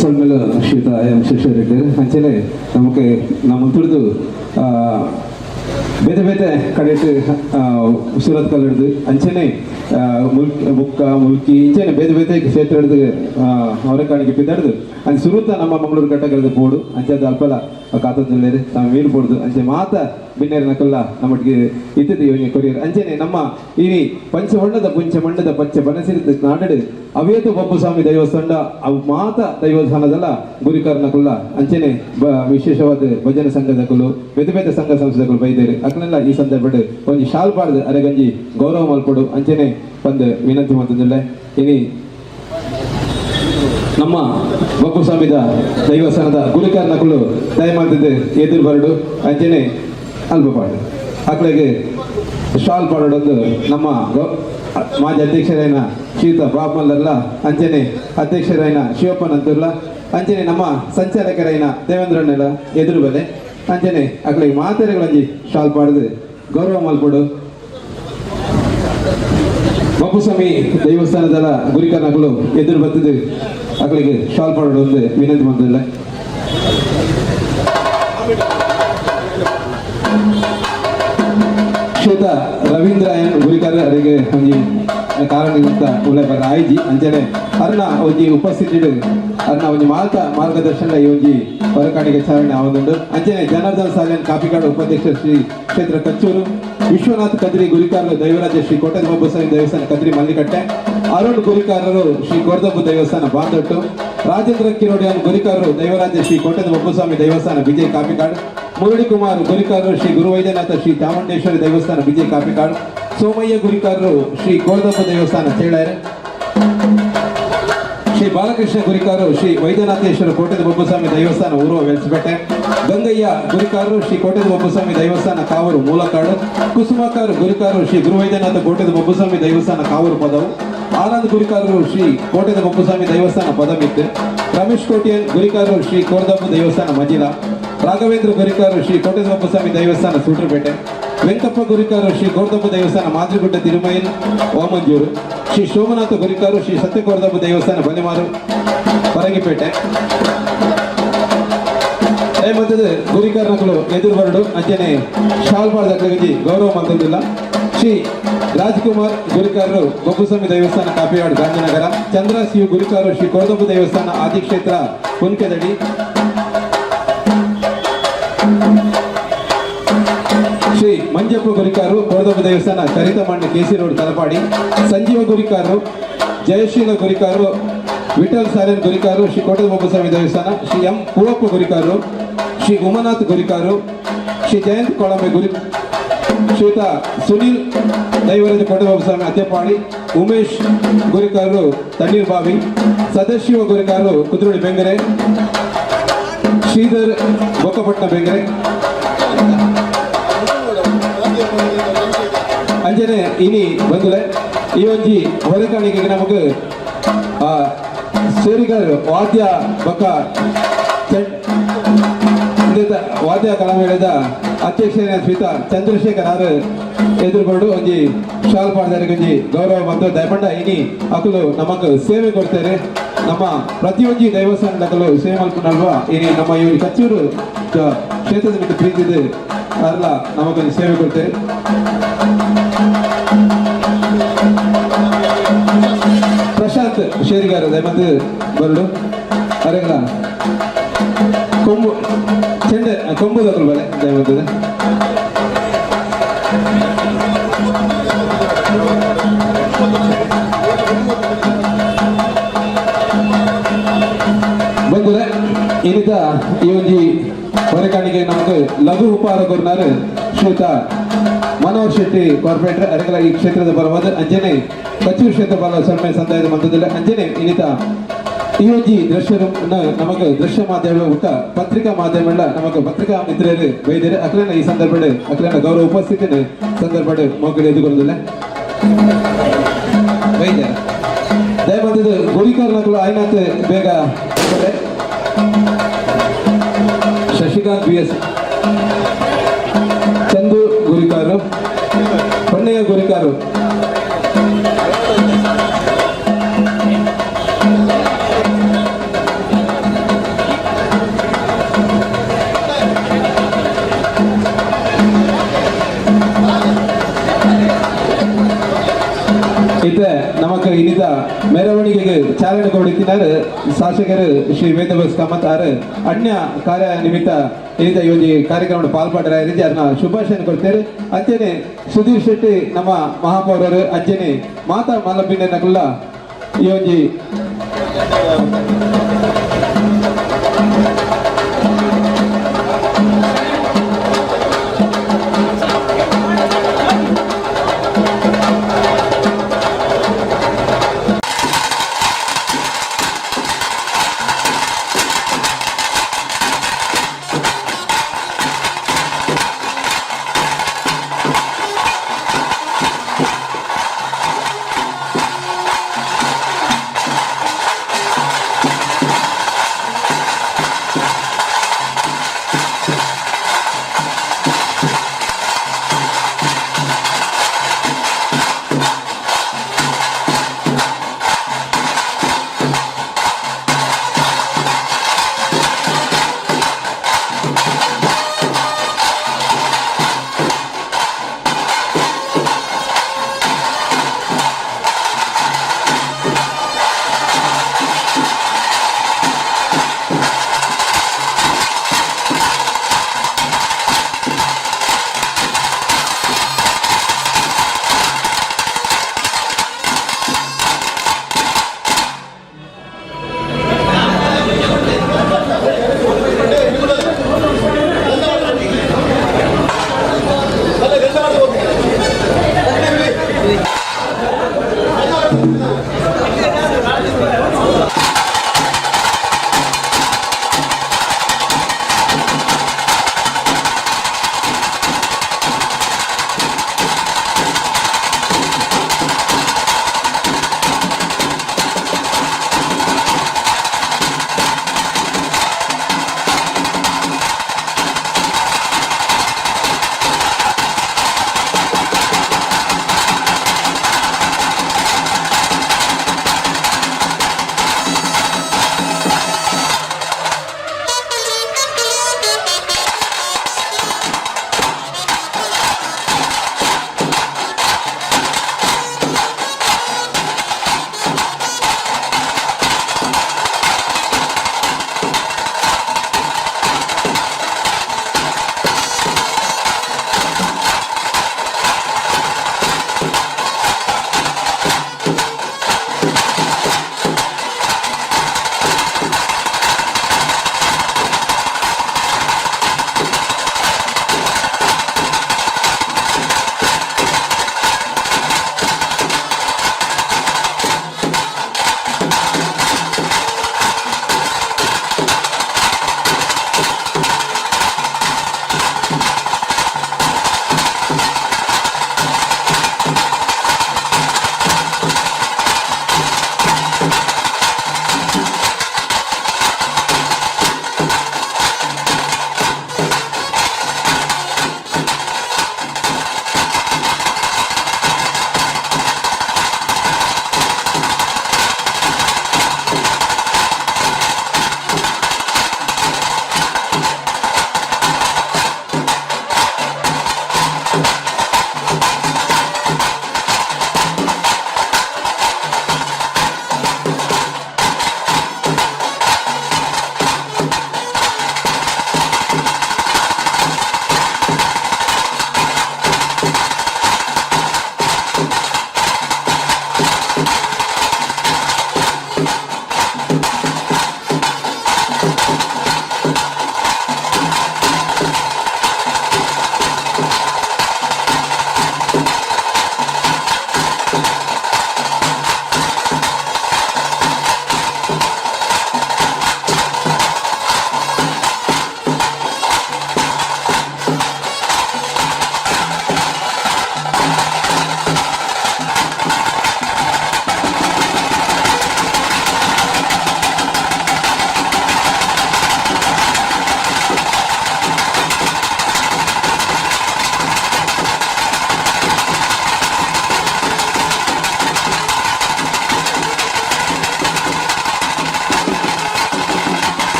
ಸೊಲ್ಮೆಲು ಶ್ರೀಯುತ ಎಂ ಶಶಿರೆಡ್ಡಿ. ಅಂಚನೆ ನಮಗೆ ನಮ್ಮ ತುಳಿದು ಬೇತೆ ಬೇತೆ ಕಡೆಟ್ ಸೂರತ್ ಕಲ್ಲಿಡ್ದು, ಅಂಚನೆ ಮುಕ್ಕ ಮುಲ್ಕಿ, ಇಂಚನೆ ಬೇತೆ ಬೇತೆ ಕ್ಷೇತ್ರ ಹಿಡ್ದು ಅವರ ಕಾಣಿಕೆ ಪಿದಾಡ್ದು. ಅಂಚೆ ಸುರುತ ನಮ್ಮ ಮಂಗಳೂರು ಘಟಕದ ಬೋಡು ಅಂಚೆ ಅಲ್ಪಲ ಕಾತೊಂದುಲ್ಲೆರ್ ನಮ್ಮ ಮೀನು ಪೋಡ್ದು. ಅಂಚೆ ಮಾತ ಬಿನ್ನೇರ್ ನಕಲ್ಲ ನಮ್ಮೊಟ್ಟಿಗೆ ಇತ್ತದ ಯೋಜನೆ ಕೊರಿಯರ್. ಅಂಚನೆ ನಮ್ಮ ಇನಿ ಪಂಚವರ್ಣದ ಪುಂಚ ಮಣ್ಣದ ಪಚ್ಚ ಬನಸಿರಿದ ನಾಡಡು ಅವೇತು ಬಬ್ಬುಸ್ವಾಮಿ ದೇವಸ್ಥಾನ, ಅವು ಮಾತ ದೈವಸ್ಥಾನದಲ್ಲ ಗುರಿಕಾರನಕುಲ್ಲ, ಅಂಚನೆ ವಿಶೇಷವಾದ ಭಜನೆ ಸಂಘದಕುಲು, ಬೇತೆ ಬೇತೆ ಸಂಘ ಸಂಸ್ಥೆಗಳು ಬೈದೇರು. ಅಕಲೆಲ್ಲ ಈ ಸಂದರ್ಭಡ್ ಒಂಜಿ ಶಾಲ್ ಪಾಡ್ದು ಅರೆಗಂಜಿ ಗೌರವ ಮಲ್ಪೊಡು ಅಂಚನೆ ಒಂದು ವಿನಂತಿ ಮಲ್ತೊಂದುಲ್ಲೆ. ಇನಿ ನಮ್ಮ ಬಬ್ಬುಸ್ವಾಮಿದ ದೈವಸ್ಥಾನದ ಗುರಿಕಾರನಕುಲು ದಯಮಾಲ್ತಿದ್ದು ಎದುರು ಬರಡು, ಅಂಚನೆ ಅಲ್ಪ ಪಾಡು ಅಕ್ಲೆಗ್ ಶಾಲ್ ಪಾಡೊಂದು ನಮ್ಮ ಮಾಜಿ ಅಧ್ಯಕ್ಷರಾಯಿನ ಶ್ರೀಯುತ ಬಾಬ್ ಮಲ್ಲರ್ಲ, ಅಂಚನೆ ಅಧ್ಯಕ್ಷರಾಯಿನ ಶಿವಪ್ಪನಂತುರ್ಲ, ಅಂಚನೆ ನಮ್ಮ ಸಂಚಾಲಕರಾಯಿನ ದೇವೇಂದ್ರಣ್ಣಲ ಎದುರು ಬಲೆ. ಅಂಚನೆ ಅಕ್ಲೆಗ್ ಮಾತೆರೆಗಳಂಜಿ ಶಾಲ್ ಪಾಡ್ದು ಗೌರವ ಮಲ್ಪೊಡು. ಬಬ್ಬುಸ್ವಾಮಿ ದೇವಸ್ಥಾನದ ಗುರಿಕಾರನಗಳು ಎದುರು ಬತ್ತಿದ್ದು ಅಕ್ಲೆಗ್ ಶಾಲ್ ಪಾಡೊಂದು ವಿನಂತಿ ಮಲ್ತೊಂದುಲ್ಲೆ. ಶ್ವೇತ ರವೀಂದ್ರ ಎನ್ ಗುರಿಕಾರ ಅರಿಗೆ ಒಂಜಿ ಕಾರಣ ಉಳ್ಳೆ ಬರ ಆಯ್ಜಿ. ಅಂಚನೆ ಅರ್ನ ಒಂಜಿ ಉಪಸ್ಥಿತಿ, ಅರ್ನ ಒಂಜಿ ಮಾತ ಮಾರ್ಗದರ್ಶನ ಈ ಒಂಜಿ ಹೊರಕಾಣಿಕೆ ಚಾಲನೆ ಆವೊಂದುಂಡು. ಅಂಚನೆ ಜನಾರ್ದನ್ ಸಾಲಿಯನ್ ಕಾಪಿಕಾಡು ಉಪಾಧ್ಯಕ್ಷ ಶ್ರೀ ಕ್ಷೇತ್ರ ಕಚ್ಚೂರು, ವಿಶ್ವನಾಥ್ ಕದ್ರಿ ಗುರಿಕಾರರು ದೈವರಾಜ ಶ್ರೀ ಕೋಟೆ ಬಬ್ಬುಸ್ವಾಮಿ ದೇವಸ್ಥಾನ ಕದ್ರಿ ಮಲ್ಲಿಕಟ್ಟೆ, ಅರುಣ್ ಗುರಿಕಾರರು ಶ್ರೀ ಕೋಟದಬ್ಬು ದೇವಸ್ಥಾನ ಬಾಂದೊಟ್ಟು, ರಾಜೇಂದ್ರ ಕಿರೋಡಿಯನ್ ಗುರಿಕಾರರು ದೈವರಾಜ ಶ್ರೀ ಕೋಟೆದ ಬಬ್ಬುಸ್ವಾಮಿ ದೇವಸ್ಥಾನ ವಿಜಯ್ ಕಾಪಿಕಾಡ್, ಮುರಳಿ ಕುಮಾರ್ ಗುರಿಕಾರರು ಶ್ರೀ ಗುರುವೈದ್ಯನಾಥ ಶ್ರೀ ಚಾಮುಂಡೇಶ್ವರಿ ದೇವಸ್ಥಾನ ವಿಜಯ್ ಕಾಪಿಕಾಡ್, ಸೋಮಯ್ಯ ಗುರಿಕಾರರು ಶ್ರೀ ಕೋಟದಬ್ಬ ದೇವಸ್ಥಾನ ಚೇಳಾರೆ, ಶ್ರೀ ಬಾಲಕೃಷ್ಣ ಗುರಿಕಾರರು ಶ್ರೀ ವೈದ್ಯನಾಥೇಶ್ವರ ಕೋಟೆದ ಬಬ್ಬುಸ್ವಾಮಿ ದೇವಸ್ಥಾನ ಊರುವ ವೆಲ್ಸ್ಪೇಟೆ, ಗಂಗಯ್ಯ ಗುರಿಕಾರರು ಶ್ರೀ ಕೋಟೆದ ಬಬ್ಬುಸ್ವಾಮಿ ದೇವಸ್ಥಾನ ಕಾವೂರು ಮೂಲಕಾಡು, ಕುಸುಮಾಕಾರು ಗುರಿಕಾರರು ಶ್ರೀ ಗುರುವೈದ್ಯನಾಥ ಕೋಟೆದ ಬಬ್ಬುಸ್ವಾಮಿ ದೇವಸ್ಥಾನ ಕಾವೂರು ಪದವು, ಆನಂದ್ ಗುರಿಕಾರರು ಶ್ರೀ ಕೋಟೆದ ಬಬ್ಬುಸ್ವಾಮಿ ದೇವಸ್ಥಾನ ಪದಮಿತ್ತು, ರಮೇಶ್ ಕೋಟಿಯನ್ ಗುರಿಕಾರರು ಶ್ರೀ ಕೋರದಬ್ಬು ದೇವಸ್ಥಾನ ಮಜಿಲ, ರಾಘವೇಂದ್ರ ಗುರಿಕಾರರು ಶ್ರೀ ಕೋಟೆದ ಬಬ್ಬುಸ್ವಾಮಿ ದೇವಸ್ಥಾನ ಸೂಟ್ರಪೇಟೆ, ವೆಂಕಪ್ಪ ಗುರಿಕಾರರು ಶ್ರೀ ಕೋರದಬ್ಬ ದೇವಸ್ಥಾನ ಮಾದ್ರಿಗುಡ್ಡ ತಿರುಮೈಲ್ ವಾಮಂಜೂರು, ಶ್ರೀ ಸೋಮನಾಥ ಗುರಿಕಾರು ಶ್ರೀ ಸತ್ಯಕೋರದಬ್ಬ ದೇವಸ್ಥಾನ ಬಲಿಮಾರು ಪರಂಗಿಪೇಟೆ. ಮತ್ತದು ಗುರಿಕಾರನಕುಲು ಎದುರು ಬರಡು, ಅಂಚನೆ ಶಾಲ್ ಪಾಡ್ದಕ್ಲೆಗ್ ಗೌರವ ಮಲ್ತೊಂದುಲ್ಲ. ಶ್ರೀ ರಾಜ್ಕುಮಾರ್ ಗುರಿಕಾರರು ಬಬ್ಬುಸ್ವಾಮಿ ದೇವಸ್ಥಾನ ಕಾಪಿವಾಡ್ ಗಾಂಧಿನಗರ, ಚಂದ್ರ ಸಿಯು ಗುರಿಕಾರರು ಶ್ರೀ ಕೋರದಬ್ಬ ದೇವಸ್ಥಾನ ಆದಿಕ್ಷೇತ್ರ ಪುನ್ಕೆದಡಿ, ಶ್ರೀ ಮಂಜಪ್ಪ ಗುರಿಕಾರರು ಕೋರದಬ್ಬ ದೇವಸ್ಥಾನ ಕರಿತಮಣ್ಣ ಕೆಸಿ ರೋಡ್ ತಲಪಾಡಿ, ಸಂಜೀವ ಗುರಿಕಾರರು, ಜಯಶೀಲ ಗುರಿಕಾರರು, ವಿಠಲ್ ಸಾರೇನ್ ಗುರಿಕಾರರು ಶ್ರೀ ಕೋಟದ ಬಬ್ಬುಸ್ವಾಮಿ ದೇವಸ್ಥಾನ, ಶ್ರೀ ಎಂ ಪೂವಪ್ಪ ಗುರಿಕಾರರು, ಶ್ರೀ ಉಮನಾಥ್ ಗುರಿಕಾರರು, ಶ್ರೀ ಜಯಂತ್ ಕೊಳಂಬೆ ಗುರಿ, ಶ್ರೀಯುತ ಸುನೀಲ್ ದೈವರಾಜ ಕೋಟಬಾಬುಸ್ವಾಮಿ ಅತ್ಯಪಾಡಿ, ಉಮೇಶ್ ಗುರಿಕಾರರು ತಣ್ಣೀರ್ಬಾವಿ, ಸದಾಶಿವ ಗುರಿಕಾರರು ಕುದ್ರೋಳಿ ಬೆಂಗರೆ, ಶ್ರೀಧರ್ ಬೊಕ್ಕಪಟ್ಟಣ ಬೆಂಗರೆ. ಅಂಚನೆ ಇನಿ ಬಂಧುಲೆ ಈ ಒಂಜಿ ಹೊರಕಾಣಿಕೆಗೆ ನಮಗೆ ಶೇರಿಗಾರ್ ವಾದ್ಯ ಬೊಕ್ಕ ಇಂದೆತ ವಾದ್ಯ ಕಲಾಮೇಳದ ಅಧ್ಯಕ್ಷ ಶ್ರೀತ ಚಂದ್ರಶೇಖರ್ ಆರ್ ಎದುರುಗೊಂಡು ಒಂಜಿ ಶಾಲ್ ಪಾಡ್ದಾರೆ. ಒಂಜಿ ಗೌರವ ಮತ್ತು ದಯಪಂಡ ಇನಿ ಅಕುಲು ನಮಕ್ ಸೇವೆ ಕೊಡ್ತಾರೆ. ನಮ್ಮ ಪ್ರತಿಯೊಂಜಿ ದೇವಸ್ಥಾನದಕಲು ಸೇವೆ ಮಲ್ಪುನಲ್ವ. ಇನಿ ನಮ್ಮ ಈ ಕಚ್ಚೂರು ಕ್ಷೇತ್ರದ ಮಿತ್ತ್ ಪ್ರೀತಿದು ಅರ್ಲ ನಮಕೊಂಜಿ ಸೇವೆ ಕೊಡ್ತಾರೆ. ಪ್ರಶಾಂತ್ ಶೇರಿಗಾರ, ದಯಮಂತ್ ಬರಡು. ಅರೆಗಳ ಕೊಂಬು ಚೆಂಡೆ ಕೊಂಬುದಕುಲು ಬಲೆ ದಯಮಂತದ. ಬಂದ್ರೆ ಇನಿತ ಈ ಒಂಜಿ ಹೊರೆಕಾಣಿಕೆ ನಮಕ್ ಲಘು ಉಪಹಾರ ಕೊರ್ನಾರು ಶ್ರೀಯುತ ಮನೋಹರ್ ಶೆಟ್ಟಿ ಕಾರ್ಪೊರೇಟರ್. ಅರೆಗಳ ಈ ಕ್ಷೇತ್ರದ ಪರವಾದ ಅಂಜನೆ ಕಚ್ಚೂರು ಕ್ಷೇತ್ರ ಪರ ಸೊನ್ನೆ ಸಂದಾಯದ ಮಂತ್ರದಲ್ಲಿ ಅಂಜನೆ ಇನ್ನಿತ ಈ ಒಂಜಿ ದೃಶ್ಯ ನಮಕ್ ದೃಶ್ಯ ಮಾಧ್ಯಮ ಬೊಕ್ಕ ಪತ್ರಿಕಾ ಮಾಧ್ಯಮ ನಮಕ್ ಪತ್ರಿಕಾ ಮಿತ್ರರು ಬೈದರು. ಅಕ್ಲೆನ ಈ ಸಂದರ್ಭಡ್ ಅಕ್ಲೆನ ಗೌರವ ಉಪಸ್ಥಿತಿನ ಸಂದರ್ಭಡ್ ಮೋಕಲು ಎದುಕೊಳ್ದಿಲ್ಲ ಬೈದಾರೆ. ದಯಮಾಡಿ ಗುರಿಕಾರನಗಳು ಆಯ್ನಾತ್ ಬೇಗ ಬಲೆ. ಶಶಿಕಾಂತ್ ಬಿ ಎಸ್, ಚಂದು ಗುರಿಕಾರು, ಹೊನ್ನೆಯ ಗುರಿಕಾರು. ಇತ್ತೆ ನಮಕ್ ಇನ್ನಿತ ಮೆರವಣಿಗೆಗೆ ಚಾಲನೆ ಕೊಡುತ್ತಿದ್ದಾರೆ ಶಾಸಕರು ಶ್ರೀ ವೇದವ್ಯಾಸ್ ಕಾಮತ್ ಆರ್. ಅನ್ಯ ಕಾರ್ಯ ನಿಮಿತ್ತ ಇನ್ನಿತ ಈ ಒಂದು ಕಾರ್ಯಕ್ರಮ ಪಾಲ್ಪಡರಾಯಿರಿ, ಅದನ್ನ ಶುಭಾಶಯ ಕೊಡ್ತೇವೆ. ಅಂಚನೆ ಸುಧೀರ್ ಶೆಟ್ಟಿ ನಮ್ಮ ಮಹಾಪೌರರು, ಅಂಚನೆ ಮಾತಾ ಮಲ್ಲಬಿನ್ನಕುಲ್ಲ ಈ ಒಂಜಿ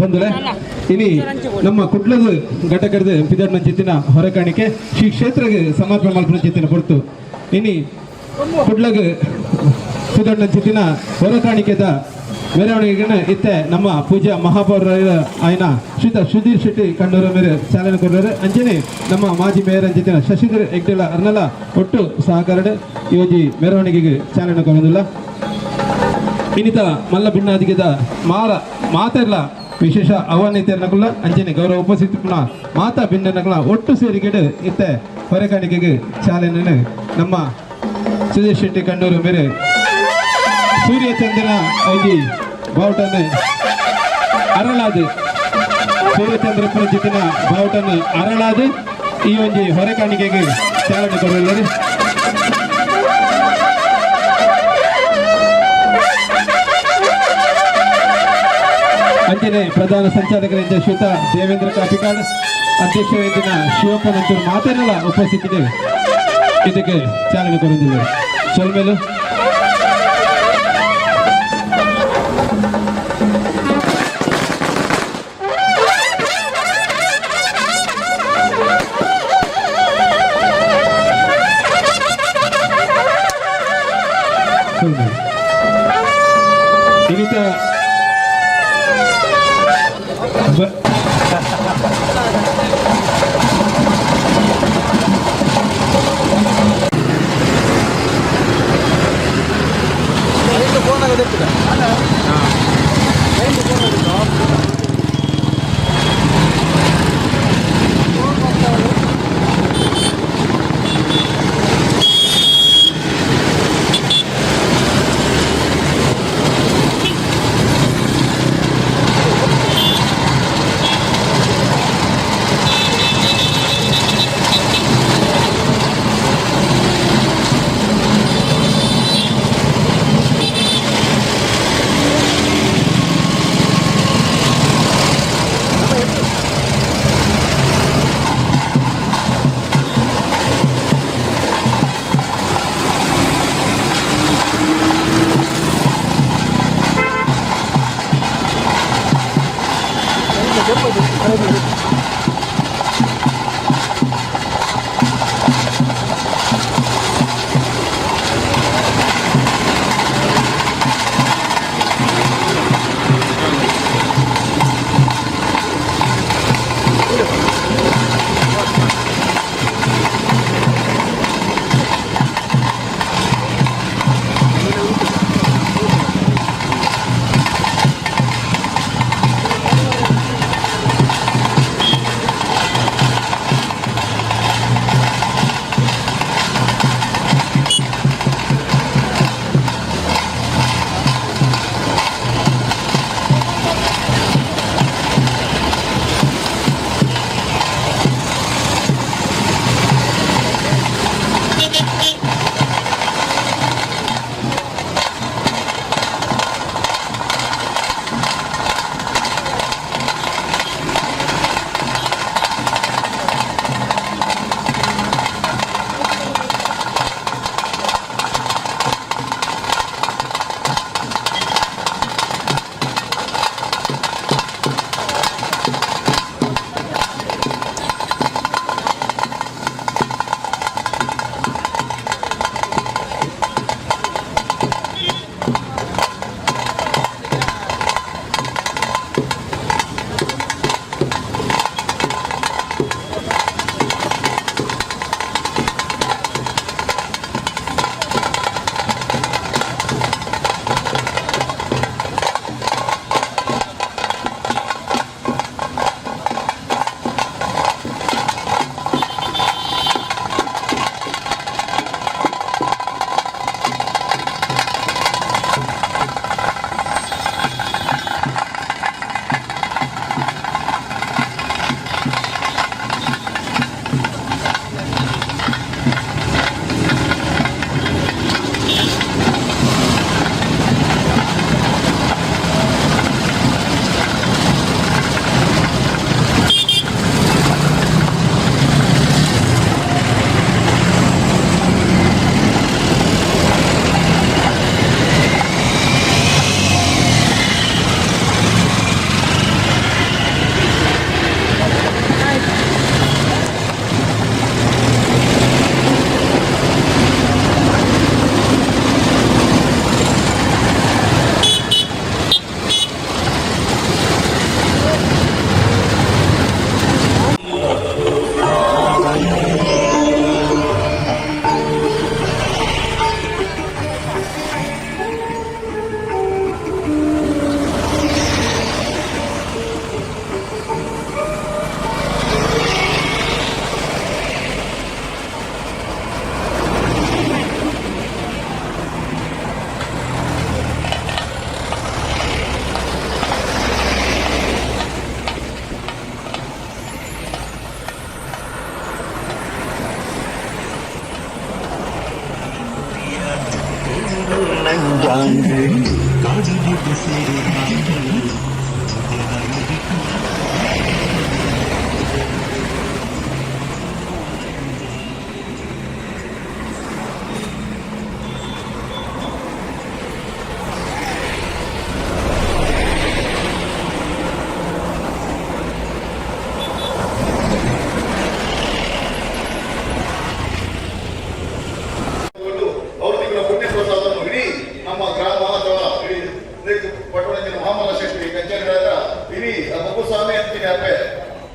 ಬಂಧುಲೆ, ಇನಿ ನಮ್ಮ ಕುಡ್ಲದ ಘಟಕದ ಪಿದಡ್ನ ಚಿತ್ತಿನ ಹೊರಕಾಣಿಕೆ ಶ್ರೀ ಕ್ಷೇತ್ರಗೆ ಸಮರ್ಪಣೆ ಮಲ್ಪುನ ಚಿತ್ತಿನ ಪೊರ್ತು. ಇನಿ ಕುಡ್ಲಗ್ ಪಿದಡ್ನ ಚಿತ್ತಿನ ಹೊರಕಾಣಿಕೆದ ಮೆರವಣಿಗೆನ ಇತ್ತೆ ನಮ್ಮ ಪೂಜ್ಯ ಮಹಾಪೌರ ಆಯ್ನ ಶ್ರೀತ ಸುಧೀರ್ ಶೆಟ್ಟಿ ಕಂಡೂರ ಮೇರೆ ಚಾಲನೆ ಕೊರ್ತಾರೆ. ಅಂಚನೆ ನಮ್ಮ ಮಾಜಿ ಮೇಯರ್ ಅಂಚಿನ ಶಶಿಧರ್ ಹೆಗ್ಡೆಲ ಅರ್ನಲ ಒಟ್ಟು ಸಹಕಾರ ಯೋಜಿ ಮೆರವಣಿಗೆಗೆ ಚಾಲನೆ ಕೊರೊಂದುಲ್ಲ. ಇನ್ನಿತ ಮಲ್ಲ ಭಿನ್ನಾದಿಗೆದ ಮಾರ ಮಾತೆರ್ಲ ವಿಶೇಷ ಆಹ್ವಾನಿತರನಕುಲ ಅಂಚನೆ ಗೌರವ ಉಪಸ್ಥಿತಿ ಪುನಃ ಮಾತಾ ಭಿನ್ನನಕುಲ ಒಟ್ಟು ಸೇರಿಗೆಡು ಇತ್ತೆ ಹೊರೆಕಾಣಿಕೆಗೆ ಚಾಲನೆ ನಮ್ಮ ಸುಧೀರ್ ಶೆಟ್ಟಿ ಕಂಡೂರು ಮೇರೆ ಸೂರ್ಯಚಂದ್ರನ ಒಂಜಿ ಬಾವುಟನ್ನು ಅರಳಾದು, ಸೂರ್ಯಚಂದ್ರ ಪುರಜಿತನ ಬಾವುಟನ್ನು ಅರಳಾದು ಈ ಒಂಜಿ ಹೊರೆಕಾಣಿಕೆಗೆ ಚಾಲನೆ ಕೊರಲಿದ್ದಾರೆ. ಅಂಚನೆ ಪ್ರಧಾನ ಸಂಚಾಲಕರಿಂದ ಶ್ರೀತ ದೇವೇಂದ್ರ ಕಾಪಿಕಾಡ್, ಅಧ್ಯಕ್ಷರಿಂದ ಶಿವಪ್ಪ ನಂತೂರು ಮಾತೇನಲ್ಲ ಉಪಸ್ಥಿತಿ ಇದಕ್ಕೆ ಚಾಲನೆ ಕೊರಲಿದ್ದಾರೆ. ಸೊಲ್ಮೇಲು. ಸೊಲ್ಮೇಲು. ಇನ್ನಿತ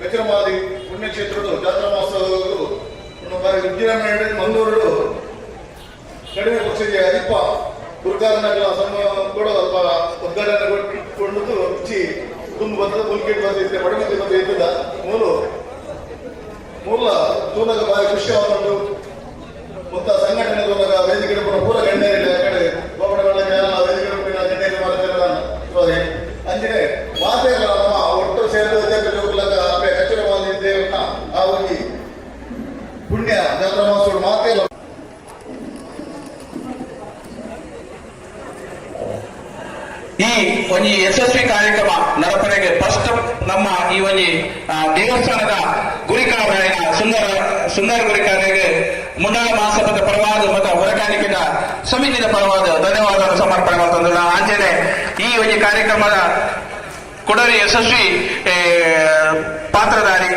ಗಜರಮಾದಿ ಪುಣ್ಯಕ್ಷೇತ್ರದ ಜಾತ್ರಾ ಮಹೋತ್ಸವಗಳು ಮಂಗಳೂರು ಕಡಿಮೆ ಪಕ್ಷದ ಅಧಿಪ ಗುರುಕಾರನಗರ ಸಮ ಕೂಡ ಅಲ್ಪ ಉದ್ಘಾಟನೆ ಕೊಂಡು ರುಚಿ ತುಂಬ ಬರ್ತದೆ ಮುಲ್ಕೇಟ್ ಬಂದಿದ್ದೆ ಬಡಮತಿ ಬಂದ ಇದ್ದದ ಮೂಲು ಮೂಲ ತೂನಗ ಬಾರಿ ಖುಷಿ ಆಕೊಂಡು ಮೊತ್ತ ಸಂಘಟನೆ ತೂನಗ ವೇದಿಕೆ ಪೂರ ಗಣ್ಯರು ಕಡೆ ಗೋಪಣಗಳ ವೇದಿಕೆ ಗಣ್ಯರು ಮಾಡ್ತಾರೆ ಅಂಜನೆ ಮಾತೆಲ್ಲ ನಮ್ಮ ಒಟ್ಟು ಸೇರಿದ ಕಚ್ಚರ ಆ ಒಂಜಿ ಪುಣ್ಯ ಜಾತ್ರಾ ಮಹೋತ್ಸವ ಮಾತೆಲ್ಲ. ಈ ಒಂಜಿ ಯಶಸ್ವಿ ಕಾರ್ಯಕ್ರಮ ನಡಪನೆಗೆ ಫಸ್ಟ್ ನಮ್ಮ ಈ ಒಂಜಿ ದೇವಸ್ಥಾನದ ಗುರಿಕಾರರಾಯಿನ ಸುಂದರ ಸುಂದರ ಗುರಿಕಾರರಿಗೆ ಮುಂಡಾಳ ಮಹಾಸಭಾದ ಪರವಾದ ಮತ್ತು ಹೊರಕಾಣಿಕೆದ ಸಮಿತಿಯ ಪರವಾದ ಧನ್ಯವಾದ ಸಮರ್ಪಣೆ ಮಾಡ್ತಂದ್ರೆ ಆಂಚನೆ ಈ ಒಂಜಿ ಕಾರ್ಯಕ್ರಮದ ಕೊಡರಿ ಯಶಸ್ವಿ ಪಾತ್ರಧಾರಿ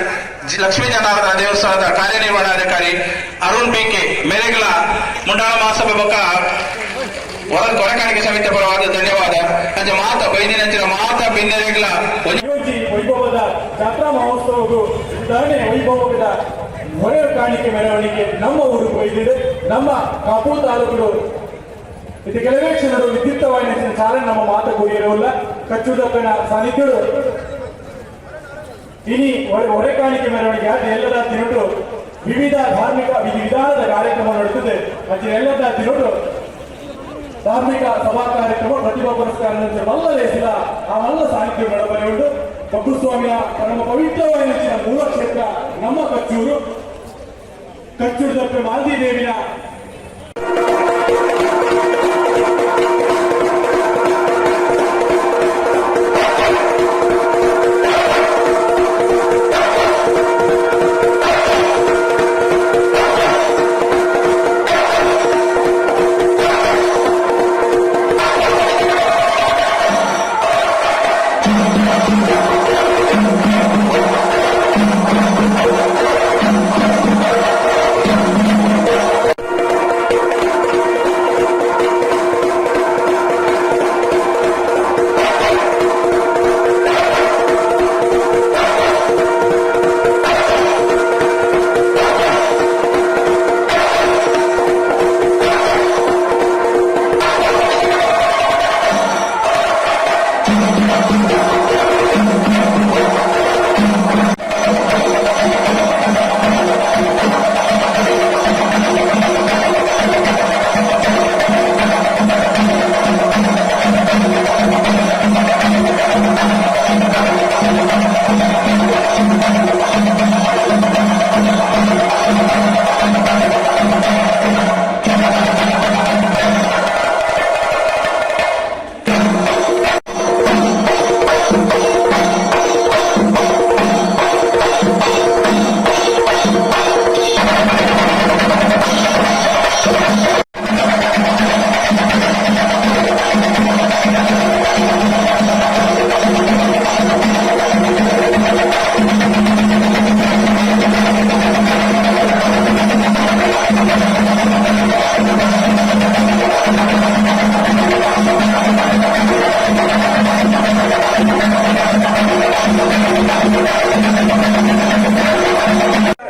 ಲಕ್ಷ್ಮೀ ಜನಾರ್ದನ ದೇವಸ್ಥಾನದ ಕಾರ್ಯನಿರ್ವಹಣಾಧಿಕಾರಿ ಅರುಣ್ ಪಿ ಕೆ ಮೇರೆಗಳ ಮುಂಡಾಳ ಮಹಾಸಭೆ ಬೊಕ್ಕ ಹೊರಕಾಣಿಕೆ ಸಮಿತಿ ಪರವಾದ ಧನ್ಯವಾದ. ಅಂಚೆ ಮಾತ ಬೈದಿನಂಚಿನ ಮಾತ ಬಿನ್ನೆರೆಗಳ ವೈಭವದ ಜಾತ್ರಾ ಮಹೋತ್ಸವವು ದಾನೆ ವೈಭವದ ಹೊರೆ ಕಾಣಿಕೆ ಮೆರವಣಿಗೆ ನಮ್ಮ ಊರು ಬೈದಿದೆ. ನಮ್ಮ ಕಾಪು ತಾಲೂಕು ಇದು ಕೆಲವೇ ಕ್ಷಣಗಳು ವಿದ್ಯುಕ್ತವಾಗಿ ಚಾಲನೆ ನಮ್ಮ ಮಾತು ಕೂಡಿರಲ್ಲ ಕಚ್ಚುದಪ್ಪನ ಸಾನ್ನಿಧ್ಯರು. ಇನಿ ಹೊರೆ ಕಾಣಿಕೆ ಮೆರವಣಿಗೆ ಆದ ಎಲ್ಲದ ತಿರುಟು ವಿವಿಧ ಧಾರ್ಮಿಕ ವಿಧಿ ವಿಧಾನದ ಕಾರ್ಯಕ್ರಮ ನಡೆಯುತ್ತದೆ. ಮತ್ತು ಎಲ್ಲದ ತಿರುಟು ಧಾರ್ಮಿಕ ಸಭಾ ಕಾರ್ಯಕ್ರಮ, ಪ್ರತಿಭಾ ಪುರಸ್ಕಾರ ಮಲ್ಲ ಲೇಸಿದ ಆ ಮಲ್ಲ ಸಾಹಿತ್ಯ ನಡಬರೆ ಉಂಟು. ಬಬ್ಬುಸ್ವಾಮಿಯ ಪರಮ ಪವಿತ್ರವಾದ ಮೂಲ ಕ್ಷೇತ್ರ ನಮ್ಮ ಕಚ್ಚೂರು. ಕಚ್ಚೂರು ದಪ್ಪೆ ಮಾಲ್ದಿ ದೇವಿಯ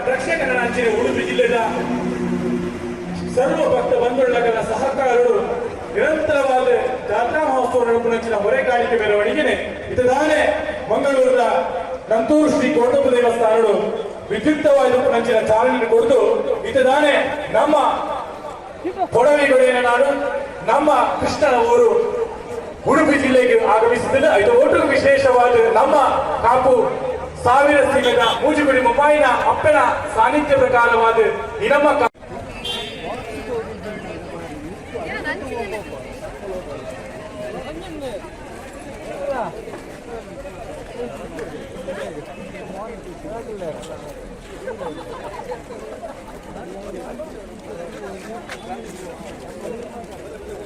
ದಕ್ಷಿಣ ಕನ್ನಡ ಅಂಚಿನ ಉಡುಪಿ ಜಿಲ್ಲೆದ ಸರ್ವ ಭಕ್ತ ಬಂಧುಗಳ ಸಹಕಾರರು ನಿರಂತರವಾದ ಜಾತ್ರಾ ಮಹೋತ್ಸವ ನಡುಪುನಂಚಿನ ಹೊರೆಕಾಣಿಕೆ ಮೆರವಣಿಗೆನೆ ಇತದಾನೆ ಮಂಗಳೂರಿನ ನಂತೂರು ಶ್ರೀ ಕೋಟಪ್ಪ ದೇವಸ್ಥಾನಗಳು ವಿದ್ಯುಕ್ತವಾದ ನಂಚಿನ ಚಾಲನೆ ಕೊಡ್ತು ಇತದಾನೆ ನಮ್ಮ ಕೊಡವಿಗೊಡೆಯ ನಾಡು, ನಮ್ಮ ಕೃಷ್ಣನ ಊರು ಉಡುಪಿ ಜಿಲ್ಲೆಗೆ ಆಗಮಿಸುತ್ತಿದೆ. ಇದು ಒಟ್ಟು ವಿಶೇಷವಾದ ನಮ್ಮ ಕಾಪು ಸಾವಿರ ಸೀಮೆದ ಮೂಜುಗುಡಿ ಮೊಬೈನ ಅಪ್ಪನ ಸಾನ್ನಿಧ್ಯ ಪ್ರಕಾರವಾದ ಈ ನಮ್ಮ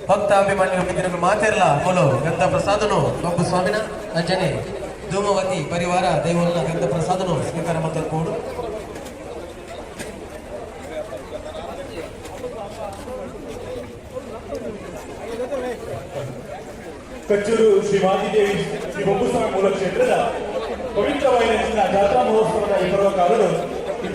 ಭಕ್ತಾಭಿಮಾನಿಗಳು ಮಿತ್ರರು ಮಾತೆರ್ಲ ಮೊಲು ಗಂಧ ಪ್ರಸಾದನು ಬಬ್ಬು ಸ್ವಾಮಿನ ಅಂಚನೆ ಧೂಮವತಿ ಪರಿವಾರ ದೈವನ ಗಂಧ ಪ್ರಸಾದನು ಸ್ವೀಕಾರ ಮತ್ತು ಕೂಡು. ಕಚ್ಚೂರು ಶ್ರೀ ಮಾತಿದೇವಿ ಶ್ರೀ ಬೊಬ್ಬುಸ್ವಾಮಿ ಮೂಲ ಕ್ಷೇತ್ರದ ಪವಿತ್ರವಾಯಿನ ಜಾತ್ರಾ ಮಹೋತ್ಸವದ ಈ ಪರ್ವಕಾಲರು ಈ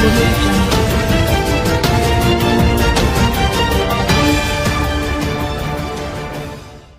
Thank you.